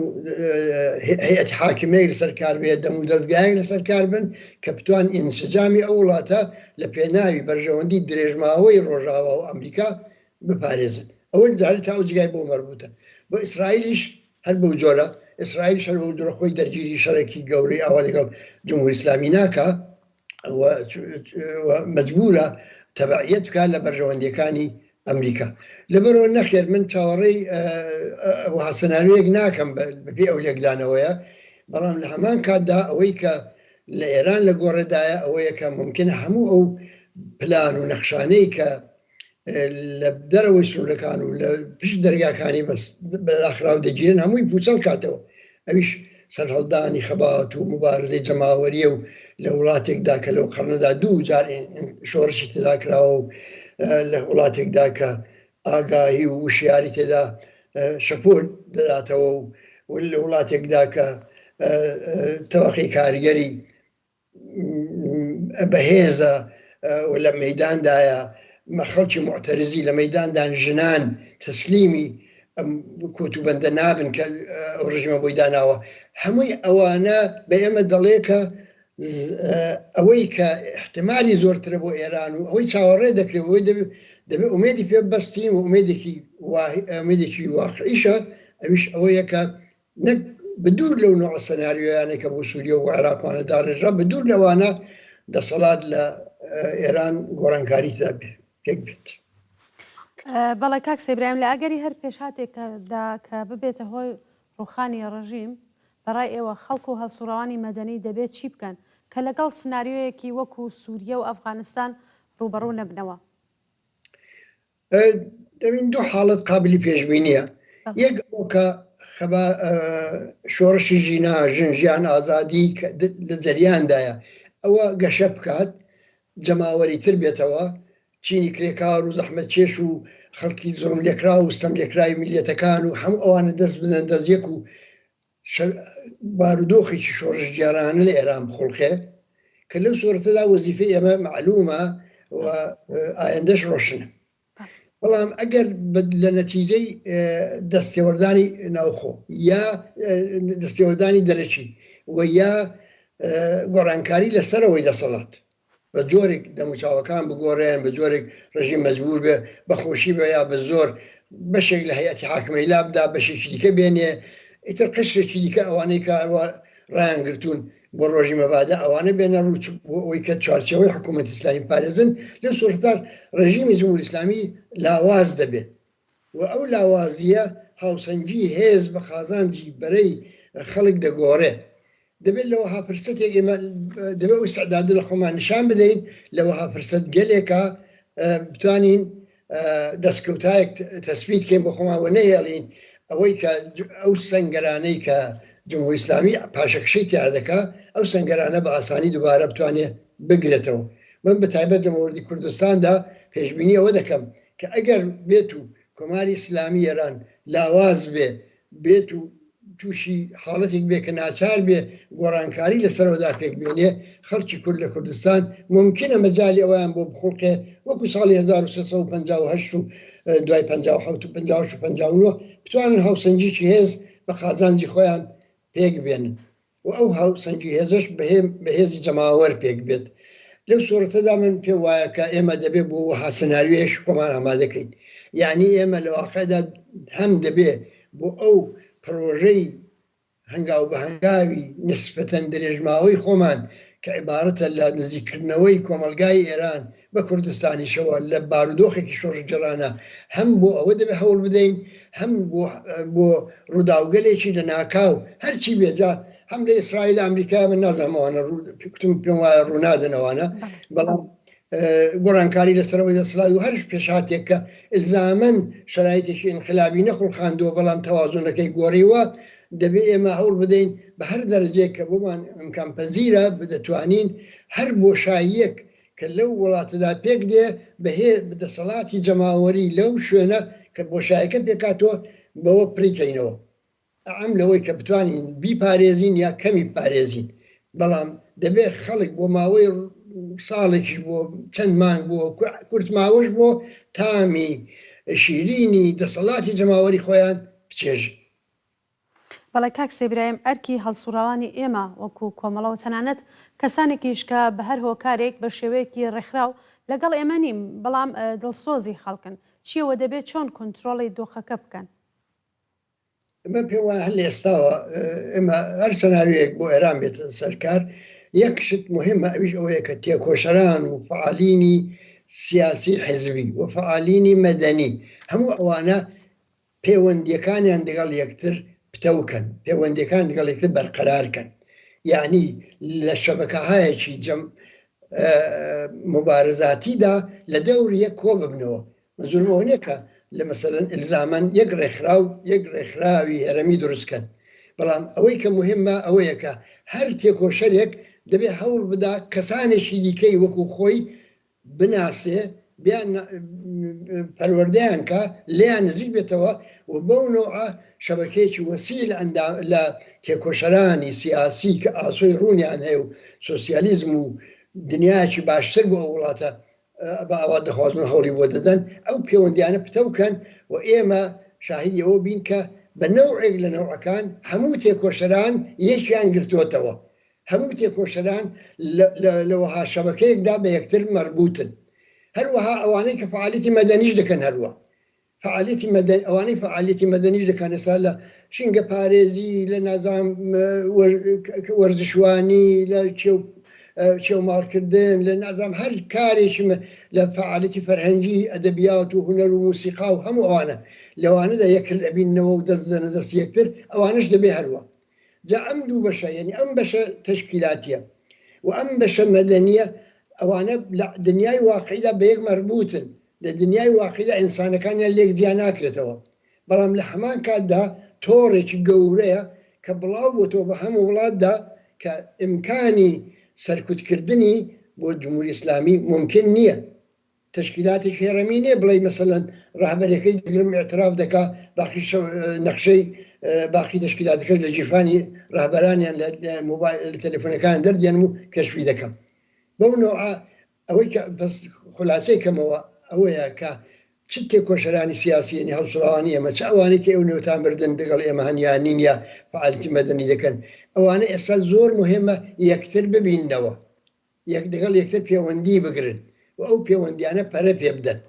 هەیئەتی حاکمەیەک لەسەر کار بێ، دەم و دەزگایەک لەسەر کار بن کە بتوان ئینسجامی ئەو وڵاتە لە پێناوی بەرژەوەندی درێژماوەی ڕۆژاوا و ئەمریکا بپارێزن. ئەوە جارێ تا ئەو جێگای بۆ مەربوتە. بۆ ئیسرائیلیش هەر بەو جۆرە، ئیسرائیلیش هەر بەو جۆرە خۆی دەرگیری شەڕێکی گەورەی ئاوا لەگەڵ جمهوری ئیسلامی ناکا و مەجبورە تەبعیەت بکات لە بەرژەوەندیەکانی ئەمریکا. لەبەرئەوە نەخێر من چاوەڕێی وەها سناریۆیەک ناکەم بەپێی ئەو لێکدانەوەیە، بەڵام لە هەمان کاتدا ئەوەی کە لە ئێران لە گۆڕێدایە ئەوەیە کە مومکینە هەموو ئەو پلان و نەخشانەی کە لە دەرەوەی سنوورەکان و لە پشت دەرگاکانی بەداخراو دەگیرن هەمووی پوچەڵ کاتەوە، ئەویش سەرهەڵدانی خەبات و موبارزەی جەماوەریە و لە وڵاتێکدا کە لەو قەرنەدا دوو جار شۆڕشی تێدا کراوە و لە وڵاتێکدا کە ئاگاهی و وشیاری تێدا شەپۆل دەداتەوە و لە وڵاتێکدا کە تەبەقەی کارگەری بەهێزە و لە مەیداندایە، خەڵکی موعتەرزی لە مەیداندان، ژنان تەسلیمی ئەم کۆتوبەندە نابن کە ئەو ڕژیمە بۆی داناوە. هەمووی ئەوانە بە ئێمە دەڵێ کە ئەوەی کە ئیحتیمالی زۆرترە بۆ ئێران و ئەوەی چاوەڕێ دەکرێت ئەوەی دەبێ ئومێدی پێ ببەستین و ئومێدێکی ئومێدێکی واقعیشە، ئەویش ئەوەیە کە نەک بەدوور لەو نوعە سناریۆیانەی کە بۆ سوریە و بۆ عێراقمانە داڕێژرا، بەدوور لەوانە دەسەڵات لە ئێران گۆڕانکاری تێدا پێک بێت. بەڵێ کاک سەیبرایم، لە ئەگەری هەر پێشهاتێکدا کە ببێتە هۆی ڕووخانی ڕژیم، بە ڕای ئێوە خەڵک و هەڵسوڕاوانی مەدەنی دەبێت چی بکەن کە لەگەڵ سناریۆیەکی وەکوو سوریە و ئەفغانستان ڕووبەڕوو نەبنەوە؟ دەبین دوو حاڵەت قابلی پێشبینیە یەک ئەوە کە خەبا شۆڕشی ژینا ژن ژیان ئازادی لە جەریاندایە ئەوە گەشە بکات جەماوەری تر بێتەوە چینی کرێکار و زەحمەتکێش و خەڵکی زوڵم لێکراو و ستەم لێکراوی میللەتەکان و هەموو ئەوانە دەست بدەن دەست یەک و بارودۆخێکی شۆڕشگێڕانە لە ئێران بخوڵقێ کە لەو سۆرەتەدا وەزیفەی ئێمە مەعلومە و ئایندەش ڕۆشنە. بەڵام ئەگەر لە نەتیجەی دەستێوەردانی ناوخۆ یا دەستێوەردانی دەرەکی و یا گۆڕانکاری لە سەرەوەی دەسەڵات بە جۆرێک دەموچاوەکان بگۆڕێن، بە جۆرێک ڕژیم مەجبوور بێ بە خۆشی بێ یا بە زۆر بەشێک لە هەیئەتی حاکمەی لا بدا، بەشێکی دیکە بێنێ، ئیتر قشرێکی دیکە ئەوانەی کە ئەوە ڕایانگرتوون بۆ ڕۆژی مەبادا ئەوانە بێنە ڕوو بۆ ئەوەی کە چوارچێوەی حکوومەتی ئیسلامی بپارێزن، لەو سوورەتە ڕێژیمی جمهوری ئیسلامی لاواز دەبێ. و ئەو لاوازییە هاوسەنگی هێز بە قازانجی بەرەی خەڵک دەگۆڕێ. دەبێت لە وەها فرسەتێک ئێمە دەبێت ئەو ئیستعدادە لە خۆمان نیشان بدەین لە وەها فرسەتگەلێکا بتوانین دەستکەوتایەک تەسبیت کەین بۆ خۆمان و نەهێڵین ئەوەی کە ئەو سەنگەرانەی کە جمهوری ئیسلامی پاشەکشەی تیا دەکا ئەو سەنگەرانە بە ئاسانی دووبارە بتوانێ بگرێتەوە. من بە تایبەت لە مەوردی کوردستاندا پێشبینی ئەوە دەکەم کە ئەگەر بێت و کۆماری ئیسلامی ئێران لاواز بێ، بێت و تووشی حاڵەتێک بێ کە ناچار بێ گۆڕانکاری لە سەرەوەدا پێک بێنێ، خەڵکی کورد لە کوردستان مومکینە مەجالی ئەوەیان بۆ بخوڵقێ وەکوو ساڵی 1358 و دوای 57 و 58 و 59 بتوانن هاوسەنگیی هێز بە قازانجی خۆیان پێک بێنن. و ئەو هاوسەنگی هێزەش بە هێزی جەماوەر پێک بێت. لەو سوڕەتەدا من پێم وایە کە ئێمە دەبێ بۆ وەها سناریۆیەش خۆمان ئامادە کەین. یانی ئێمە لە واقعدا هەم دەبێ بۆ ئەو پڕۆژەی هەنگاو بە هەنگاوی نسبەتەن درێژماوەی خۆمان کە عیبارەتە لە نزیککردنەوەی کۆمەڵگای ئێران بە کوردستانیشەوە لە بارودۆخێکی شۆڕشگێڕانە هەم بۆ ئەوە دەبێ هەوڵ بدەین هەم بۆ بۆ ڕووداوگەلێکی لە ناکاو هەرچی بێ جا هەم لە ئیسرائیل ئەمریکا من نازانم ئەوانە ڕوو کوتم پێم وایە ڕوونادەن ئەوانە بەڵام گۆڕانکاری لەسەرەوەی دەسەڵات و هەر پێشهاتێک کە ئیلزامەن شەرایتێکی ئینقلابی نەخوڵقاندووە بەڵام تەوازونەکەی گۆڕیوە دەبێ ئێمە هەوڵ بدەین بە هەر دەرەجەیەک کە بۆمان ئیمکانپەزیرە دەتوانین هەر بۆشاییەک کە لەو وڵاتەدا پێک دێ بە هێ دەسەڵاتی جەماوەری لەو شوێنە کە بۆشایەکە پێکهاتووە بەوە پڕی کەینەوە ئەعەم لەوەی کە بتوانین بیپارێزین یا کەمی بپارێزین بەڵام دەبێ خەڵک بۆ ماوەی ساڵێکیش بۆ چەند مانگ بۆ کورت ماوەش بۆ تامی شیرینی دەسەڵاتی جەماوەری خۆیان بچێژن. بەڵێ کاک سەیبرایم ئەرکی هەڵسوڕاوانی ئێمە وەکو کۆمەڵە و تەنانەت کەسانێکیش کە بە هەر هۆکارێک بە شێوەیەکی ڕێکخراو لەگەڵ ئێمە نین بەڵام دڵسۆزی خەڵکن چیە وە دەبێت چۆن کونترۆڵی دۆخەکە بکەن؟ من پێم وایە هەر لە ئێستاوە ئێمە هەر سەناریۆیەک بۆ ئێران بێتە سەر کار یەک شت موهیمە ئەویش ئەوەیە کە تێکۆشەران و فەعالینی سیاسی حیزبی و فەعالینی مەدەنی هەموو ئەوانە پێوەندییەکانیان دەگەڵ یەکتر پتەو کەن، پێوەندییەکان دەگەڵ یەکتر بەرقەرار کەن. یانی لە شەبەکەهایەکی جەم موبارزاتیدا لە دەور یەک کۆ ببنەوە. مەنزوورم ئەوە نییە کە لە مەسەلەن ئیلزامەن یەک ڕێکخراو، یەک ڕێکخراوی هەرەمی دروست کەن. بەڵام ئەوەی کە موهیمە ئەوەیە کە هەر تێکۆشەرێک دەبێ هەوڵ بدا کەسانێکی دیکەی وەکوو خۆی بناسێ، بیان پەروەردەیان کا، لێیان نزیک بێتەوە و بەو نەوعە شەبەکەیەکی وەسیع لە ئەندام لە تێکۆشەرانی سیاسی کە ئاسۆی ڕوونیان هەیە و سۆسیالیزم و دنیایەکی باشتر بۆ ئەو وڵاتە بە ئاوات دەخوازن و هەوڵی بۆ دەدەن، ئەو پێوەندیانە پتەو کەن و ئێمە شاهیدی ئەوە بین کە بە نەوعێک لە نەوعەکان هەموو تێکۆشەران یەکیان گرتۆتەوە. هەموو تێکۆشەران لە وەها شەبەکەیەکدا بە یەکتر مەربووتن. هەروەها ئەوانەی کە فەعالیەتی مەدەنیش دەکەن هەروا فەعالیەتی مەدەنی ئەوانەی فەعالیەتی مەدەنیش دەکەن ئێستا لە ژینگە پارێزی لە نازام وەرزشوانی لە چێو چێوماڵکردن لە نازام هەر کارێکی لە فەعالیەتی فەرهەنگی ئەدەبیات و هونەر و موسیقا و هەموو ئەوانە لەوانەدا یەکتر ئەبیننەوە و دەست دەدەنە دەست یەکتر ئەوانەش دەبێ هەروا جا ئەم دوو بەشە یەنی ئەم بەشە تەشکیلاتیە و ئەم بەشە مەدەنیە ئەوانە لە دنیای واقعیدا بە یەک مەربوتن لە دنیای واقعیدا ئینسانەکانیان لێک جیا ناکرێتەوە بەڵام لە هەمان کاتدا تۆڕێکی گەورەیە کە بڵاو بۆتەوە بە هەموو وڵاتدا کە ئیمکانی سەرکوتکردنی بۆ جمهوری ئیسلامی مومکن نییە تەشکیلاتێکی هەرەمی نیە بڵێی مەسەلەن ڕەهبەرەکەی دەگرم ئیعتراف دەکا باقی نەخشەی باقی تەشکیلاتەکەش لە گیرفانی ڕەهبەرانیان لە مۆبایل لە تەلەفۆنەکان دەردێنم و کەشفی دەکەم بەو نەوعە ئەوەی کە بەس خولاسەی کەمەوە ئەوەیە کە چ تێکۆشەرانی سیاسی یعنی هەڵسوڕاوانی ئێمە چ ئەوانەی کە ئێوە نێوتان بردن دەگەڵ ئێمە هەن یا نین یا فەعالیەتی مەدەنی دەکەن ئەوانە ئێستا زۆر مهمە یەکتر ببیننەوە یەک دەگەڵ یەکتر پێوەندی بگرن و ئەو پێوەندیانە پەرە پێ بدەن.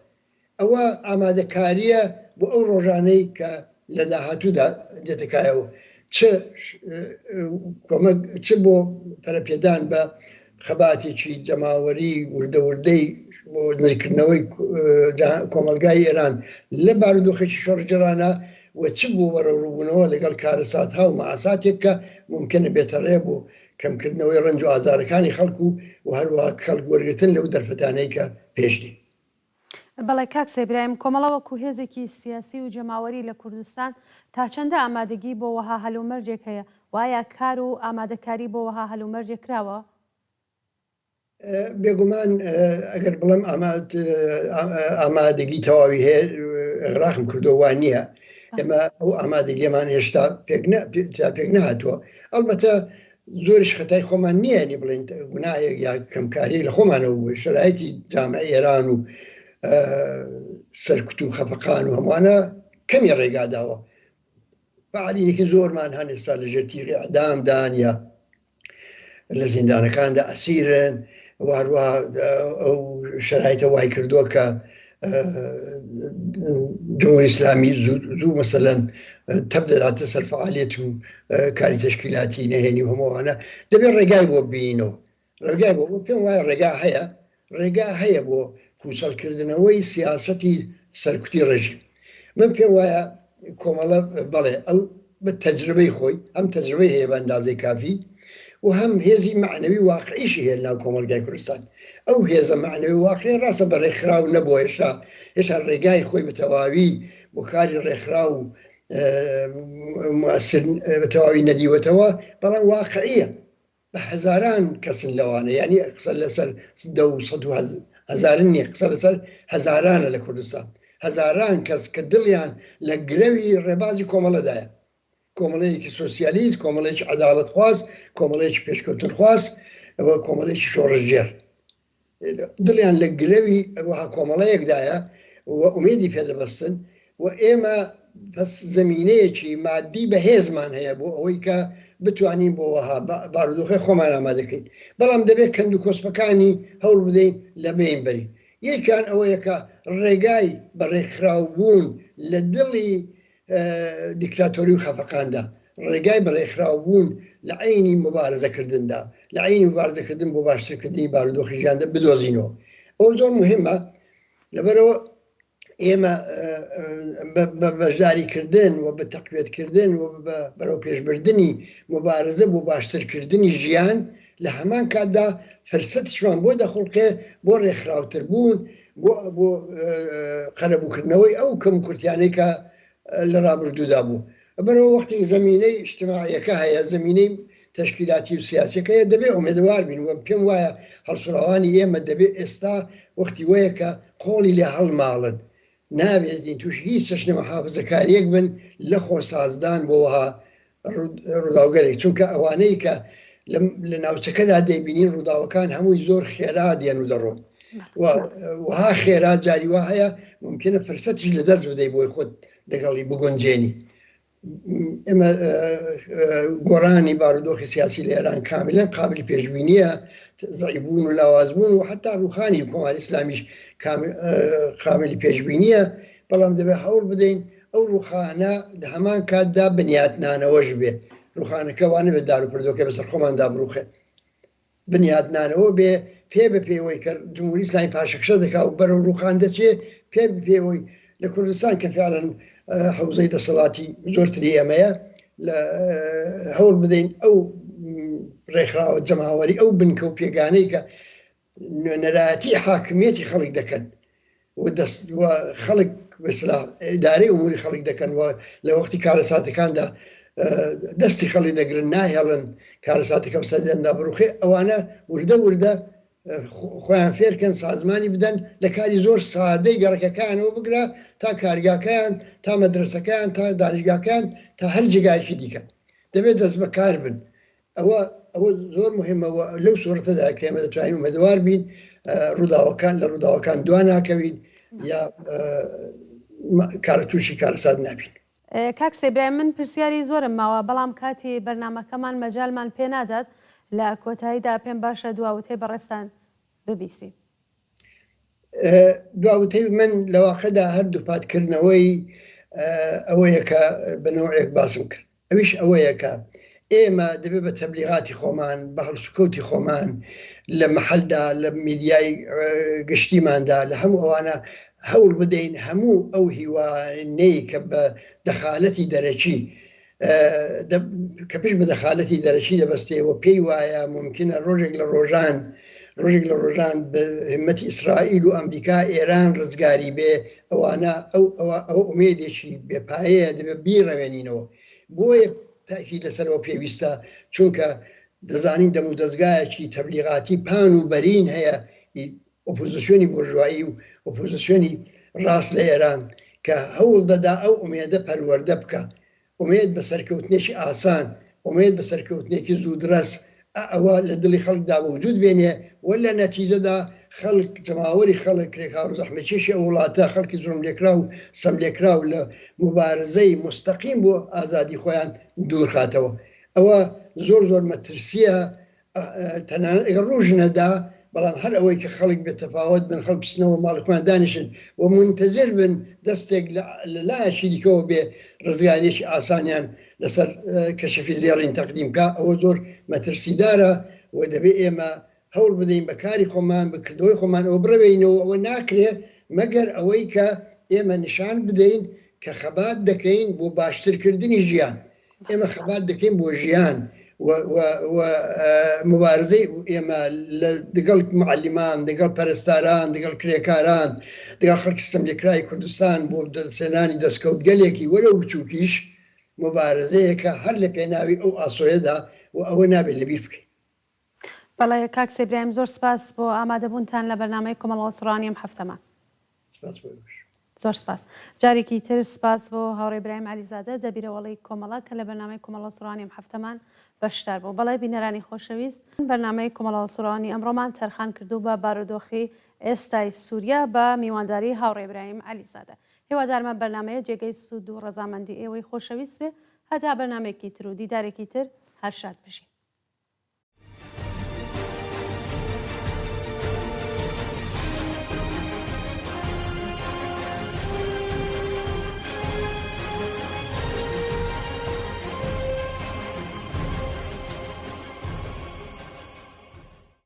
ئەوە ئامادەکارییە بۆ ئەو ڕۆژانەی کە لە داهاتوودا دێتە کایەوە، چ کۆمەک چ بۆ پەرەپێدان بە خەباتێکی جەماوەری وردە وردەی بۆ نزیککردنەوەی کۆمەڵگای ئێران لە بارودۆخێکی شۆڕشگێڕانە و چ بۆ بەرەوڕووبوونەوە لەگەڵ کارەساتها و مەئاساتێک کە مومکینە بێتە ڕێ بۆ کەمکردنەوەی ڕەنج و ئازارەکانی خەڵک و و هەروەها کەڵک وەرگرتن لەو دەرفەتانەی کە پێش دێن. بەڵێ کاک سەیبرایم، کۆمەڵە وەکوو هێزێکی سیاسی و جەماوەری لە کوردستان تا چەندە ئامادەگی بۆ وەها هەلومەرجێک هەیە و ئایا کار و ئامادەکاری بۆ وەها هەلومەرجێک کراوە؟ بێگومان ئەگەر بڵێم ئامادەگی تەواوی هەیە ئێغراقم کردووە وا نییە ئێمە ئەو ئامادەگیمان هێشتا پێک پێک نەهاتووە ئەڵبەتە زۆریش خەتای خۆمان نییە نی بڵێن گوناهێک یا کەمکاری لە خۆمانەوە بوو شرایەتی جامعی ئێران و سەرکوت و خەفەقان و هەمووانە کەمی ڕێگاداوە فعالینێکی زۆرمان هەن ئێستا لەژێر تیغی ئەدامدان یا لە زیندانەکاندا ئەسیرن و هەروەها ئەو شەرایتە وای کردووە کە جمهوری ئیسلامی زوو مەسەلەن تەپ دەداتە سەر فعالیت و کاری تەشکیلاتی نهێنی و هەمووانە دەبێت ڕێگای بۆ بینینەوە ڕێگای بۆ پێم وایە ڕێگا هەیە ڕێگا هەیە بۆ پوچەڵکردنەوەی سیاسەتی سەرکوتی ڕێژیم. من پێم وایە کۆمەڵە بەڵێ ئەو بە تەجربەی خۆی هەم تەجربەی هەیە بە ئەندازەی کافی و هەم هێزی مەعنەوی واقعیشی هەیە لەناو کۆمەڵگای کوردستان. ئەو هێزە مەعنەوی واقعی ڕاستە بە ڕێکخراو نەبووە هێشتا هێشتا ڕێگای خۆی بە تەواوی بۆ کاری ڕێکخراو و موئەسر بە تەواوی نەدیوەتەوە، بەڵام واقعیە. بە هەزاران کەسن لەوانە یانی قسە لەسەر دە و سەد و هەزارن نییە قسە لەسەر هەزارانە لە کوردستان هەزاران کەس کە دڵیان لە گرەوی ڕێبازی کۆمەڵەدایە کۆمەڵەیەکی سۆسیالیست کۆمەڵێکی عەداڵەتخواز کۆمەڵێکی پێشکەوتنخواز و کۆمەڵێکی شۆڕشگێڕ. دڵیان لە گرەوی وەها کۆمەڵەیەکدایە و ئومێدی پێ دەبەستن و ئێمە پس زەمینەیەکی مادی بەهێزمان هەیە بۆ ئەوەی کە بتوانین بۆ وەها بارودۆخی خۆمان ئامادەکەین بەڵام دەبێت کەند و کۆسپەکانی هەوڵ بدەین لە بین بەرین یەکیان ئەوەیە کە ڕێگای بە ڕێکخراوبوون لە دڵی دیکتاتۆری و خەفەقاندا، ڕێگای بەڕێکخراوبوون لە عەینی موبارزەکردندا، لە عەینی موبارزەکردن بۆ باشترکردنی بارودۆخی ژیاندا بدۆزینەوە. ئەوە زۆر موهیمە. لەبەرئەوە ئێمە بە بەشداریکردن و بە تەقویەتکردن و بە بەرەوپێشبردنی موبارزە بۆ باشترکردنی ژیان، لە هەمان کاتدا فرسەتیشمان بۆ دەخوڵقێ بۆ ڕێکخراوتربوون، بۆ بۆ قەرەبووکردنەوەی ئەو کەموکورتیانەی کە لە ڕابردوودا بوو. لەبەرئەوە وەختێک زەمینەی ئیجتماعییەکە هەیە، زەمینەی تەشکیلاتی و سیاسیەکە هەیە، دەبێ ئومێدەوار بین و پێم وایە هەڵسوڕاوانی ئێمە دەبێ ئێستا وەختی وەیە کە قۆڵی لێ هەڵماڵن، نابێتین تووشی هیچ چەشنە محافزەکارییەک بن لە خۆسازدان بۆ وەها ڕووداوگەلێک، چونکە ئەوانەی کە لە ناوچەکەدا دەیبینین ڕووداوەکان هەمووی زۆر خێرا دێن و دەڕۆن و وەها خێرا جاری وا هەیە ممکنە فرسەتیش لە دەست بدەی بۆی خۆت دەگەڵی بگونجێنی. ئێمە گۆڕانی بارودۆخی سیاسی لە ئێران کاملا قابلی پێشبینیە، زەعیبوون و لاوازبوون و حتا ڕوخانی کۆماری ئیسلامیش قابلی پێشبینیە، بەڵام دەبێت هەوڵ بدەین ئەو ڕوخانە لە هەمان کاتدا بنیاتنانەوەش بێ، ڕوخانەکە وا نەبێت داروپەردۆکەی بەسەر خۆماندا بڕوخێت، بنیاتنانەوە بێ، پێ بە پێوەی کە جمهوری ئیسلامی پاشەکشە دەکا و بەرەو ڕوخان دەچێ، پێ بە پێوەی لە کوردستان کە فعلەن حەوزەی دەسەڵاتی زۆرتری ئێمەیە، لە هەوڵ بدەین ئەو ڕێکخراوە جەماوەری ئەو بنکە و پێگانەی کە نوێنەرایەتی حاکمیەتی خەڵک دەکەن و دەست و خەڵک بەسلا ئیدارەی ئوموری خەڵک دەکەن و لە وەختی کارەساتەکاندا دەستی خەڵی دەگرن ناهێڵن کارەساتەکە بەسەریاندا بڕوخێ ئەوانە وردە وردە خۆیان فێرکەن سازمانی بدەن لە کاری زۆر سادەی گەڕەکەکانەوە بگرە تا کارگاکەیان تا مەدرسەکەیان تا دانیشگاکەیان تا هەر جێگایەکی دیکە دەبێت دەست بەکار بن ئەوە ئەوە زۆر مهمە و لەو سوورەتەدا کە ئێمە دەتوانین ئومێدەوار بین ڕووداوەکان لە ڕووداوەکان دوا ناکەوین یا کار تووشی کارەسات نابین. کاک سەیبرایم من پرسیاری زۆرم ماوە بەڵام کاتی بەرنامەکەمان مەجالمان پێ نادات لە کۆتاییدا پێم باشە دوا وتەی بەڕێزتان ببیسین. دوا وتەی من لە واقعدا هەر دووپاتکردنەوەی ئەوەیە کە بە نەوعێک باسم کرد. ئەویش ئەوەیە کە ئێمە دەبێ بە تەبلیغاتی خۆمان، بە هەڵسوکەوتی خۆمان لە مەحەلدا، لە میدیای گشتیماندا، لە هەموو ئەوانە هەوڵ بدەین هەموو ئەو هیوانەی کە بە دەخالەتی دەرەکی کە پشت بە دەخالەتی دەرەکی دەبەستێ و پێی وایە مومکینە ڕۆژێک لە ڕۆژان ڕۆژێک لە ڕۆژان بە هیمەتی ئیسرائیل و ئەمریکا ئێران ڕزگاری بێ ئەوانە ئەو ئەوە ئەوە ئومێدێکی بێ پایەیە دەبێ بیڕەوێنینەوە بۆیە تاکید لەسەرەوە پێویستە چونکە دەزانین دەمودەزگایەکی تەبلیغاتی پان و بەرین هەیە ئۆپۆزیسیۆنی بۆرژوایی و ئۆپۆزیسیۆنی ڕاست لە ئێران کە هەوڵ دەدا ئەو ئومێدە پەروەردە بکا ئومێد بە سەرکەوتنێکی ئاسان، ئومێد بە سەرکەوتنێکی زوودڕەس، ئە ئەوە لە دڵی خەڵکدا بە وجوود بێنێ و لە نەتیجەدا خەڵک، جەماوەری خەڵک، کرێکار و زەحمەتکێشی ئەو وڵاتە، خەڵکی زوڵملێکراو و ستەملێکراو لە موبارزەی موستەقیم بۆ ئازادی خۆیان دوور خاتەوە. ئەوە زۆر زۆر مەترسییە تەنانەت ئەگەر ڕووش نەدا بەڵام هەر ئەوەی کە خەڵک بێ تەفاوەت بن خەڵک بچنەوە ماڵی خۆیان دانیشن و مونتەزر بن دەستێک لە لایەکی دیکەوە بێ ڕزگاریەکی ئاسانیان لەسەر کەشەفی زێڕین تەقدیم کا ئەوە زۆر مەترسیدارە و دەبێ ئێمە هەوڵ بدەین بە کاری خۆمان بە کردەوەی خۆمان ئەوە بڕەوێینەوە ئەوە ناکرێ مەگەر ئەوەی کە ئێمە نیشان بدەین کە خەبات دەکەین بۆ باشترکردنی ژیان ئێمە خەبات دەکەین بۆ ژیان و و موبارزەی ئێمە لە دەگەڵ معەلیمان، دەگەڵ پەرستاران، دەگەڵ کرێکاران، دەگەڵ خەڵکی ستەملێکراوی کوردستان بۆ دەستهێنانی دەستکەوتگەلێکی وەلەو بچووکیش موبارزەیەکە هەر لە پێناوی ئەو ئاسۆیەدا و ئەوە نابێت لەبیر بکەین. بەڵێ کاک سەیبرایم زۆر سپاس بۆ ئامادەبوونتان لە بەرنامەی کۆمەڵ هەڵسوڕانی ئەم هەفتەمان. سپاس بۆ ئێوەش. زۆر سپاس. جارێکی تر سپاس بۆ هاوڕێ برایم عەلیزادە دەبیرەوەڵی کۆمەڵە کە لە بەرنامەی کۆمەڵە سوڕانی ئەم هەفتەمان بەشدار بوو. بەڵێ بینەرانی خۆشەویست بەرنامەی کۆمەڵە سوڕانی ئەمڕۆمان تەرخان کردوو بە بارودۆخی ئێستای سوریا بە میوانداری هاوڕێ برایم عەلیزادە. هیوادارم ئەم بەرنامەیە جێگەی سوود و ڕەزامەندی ئێوەی خۆشەویست بێ. هەتا بەرنامەیەکی تر و دیدارێکی تر هەر شاد بژین.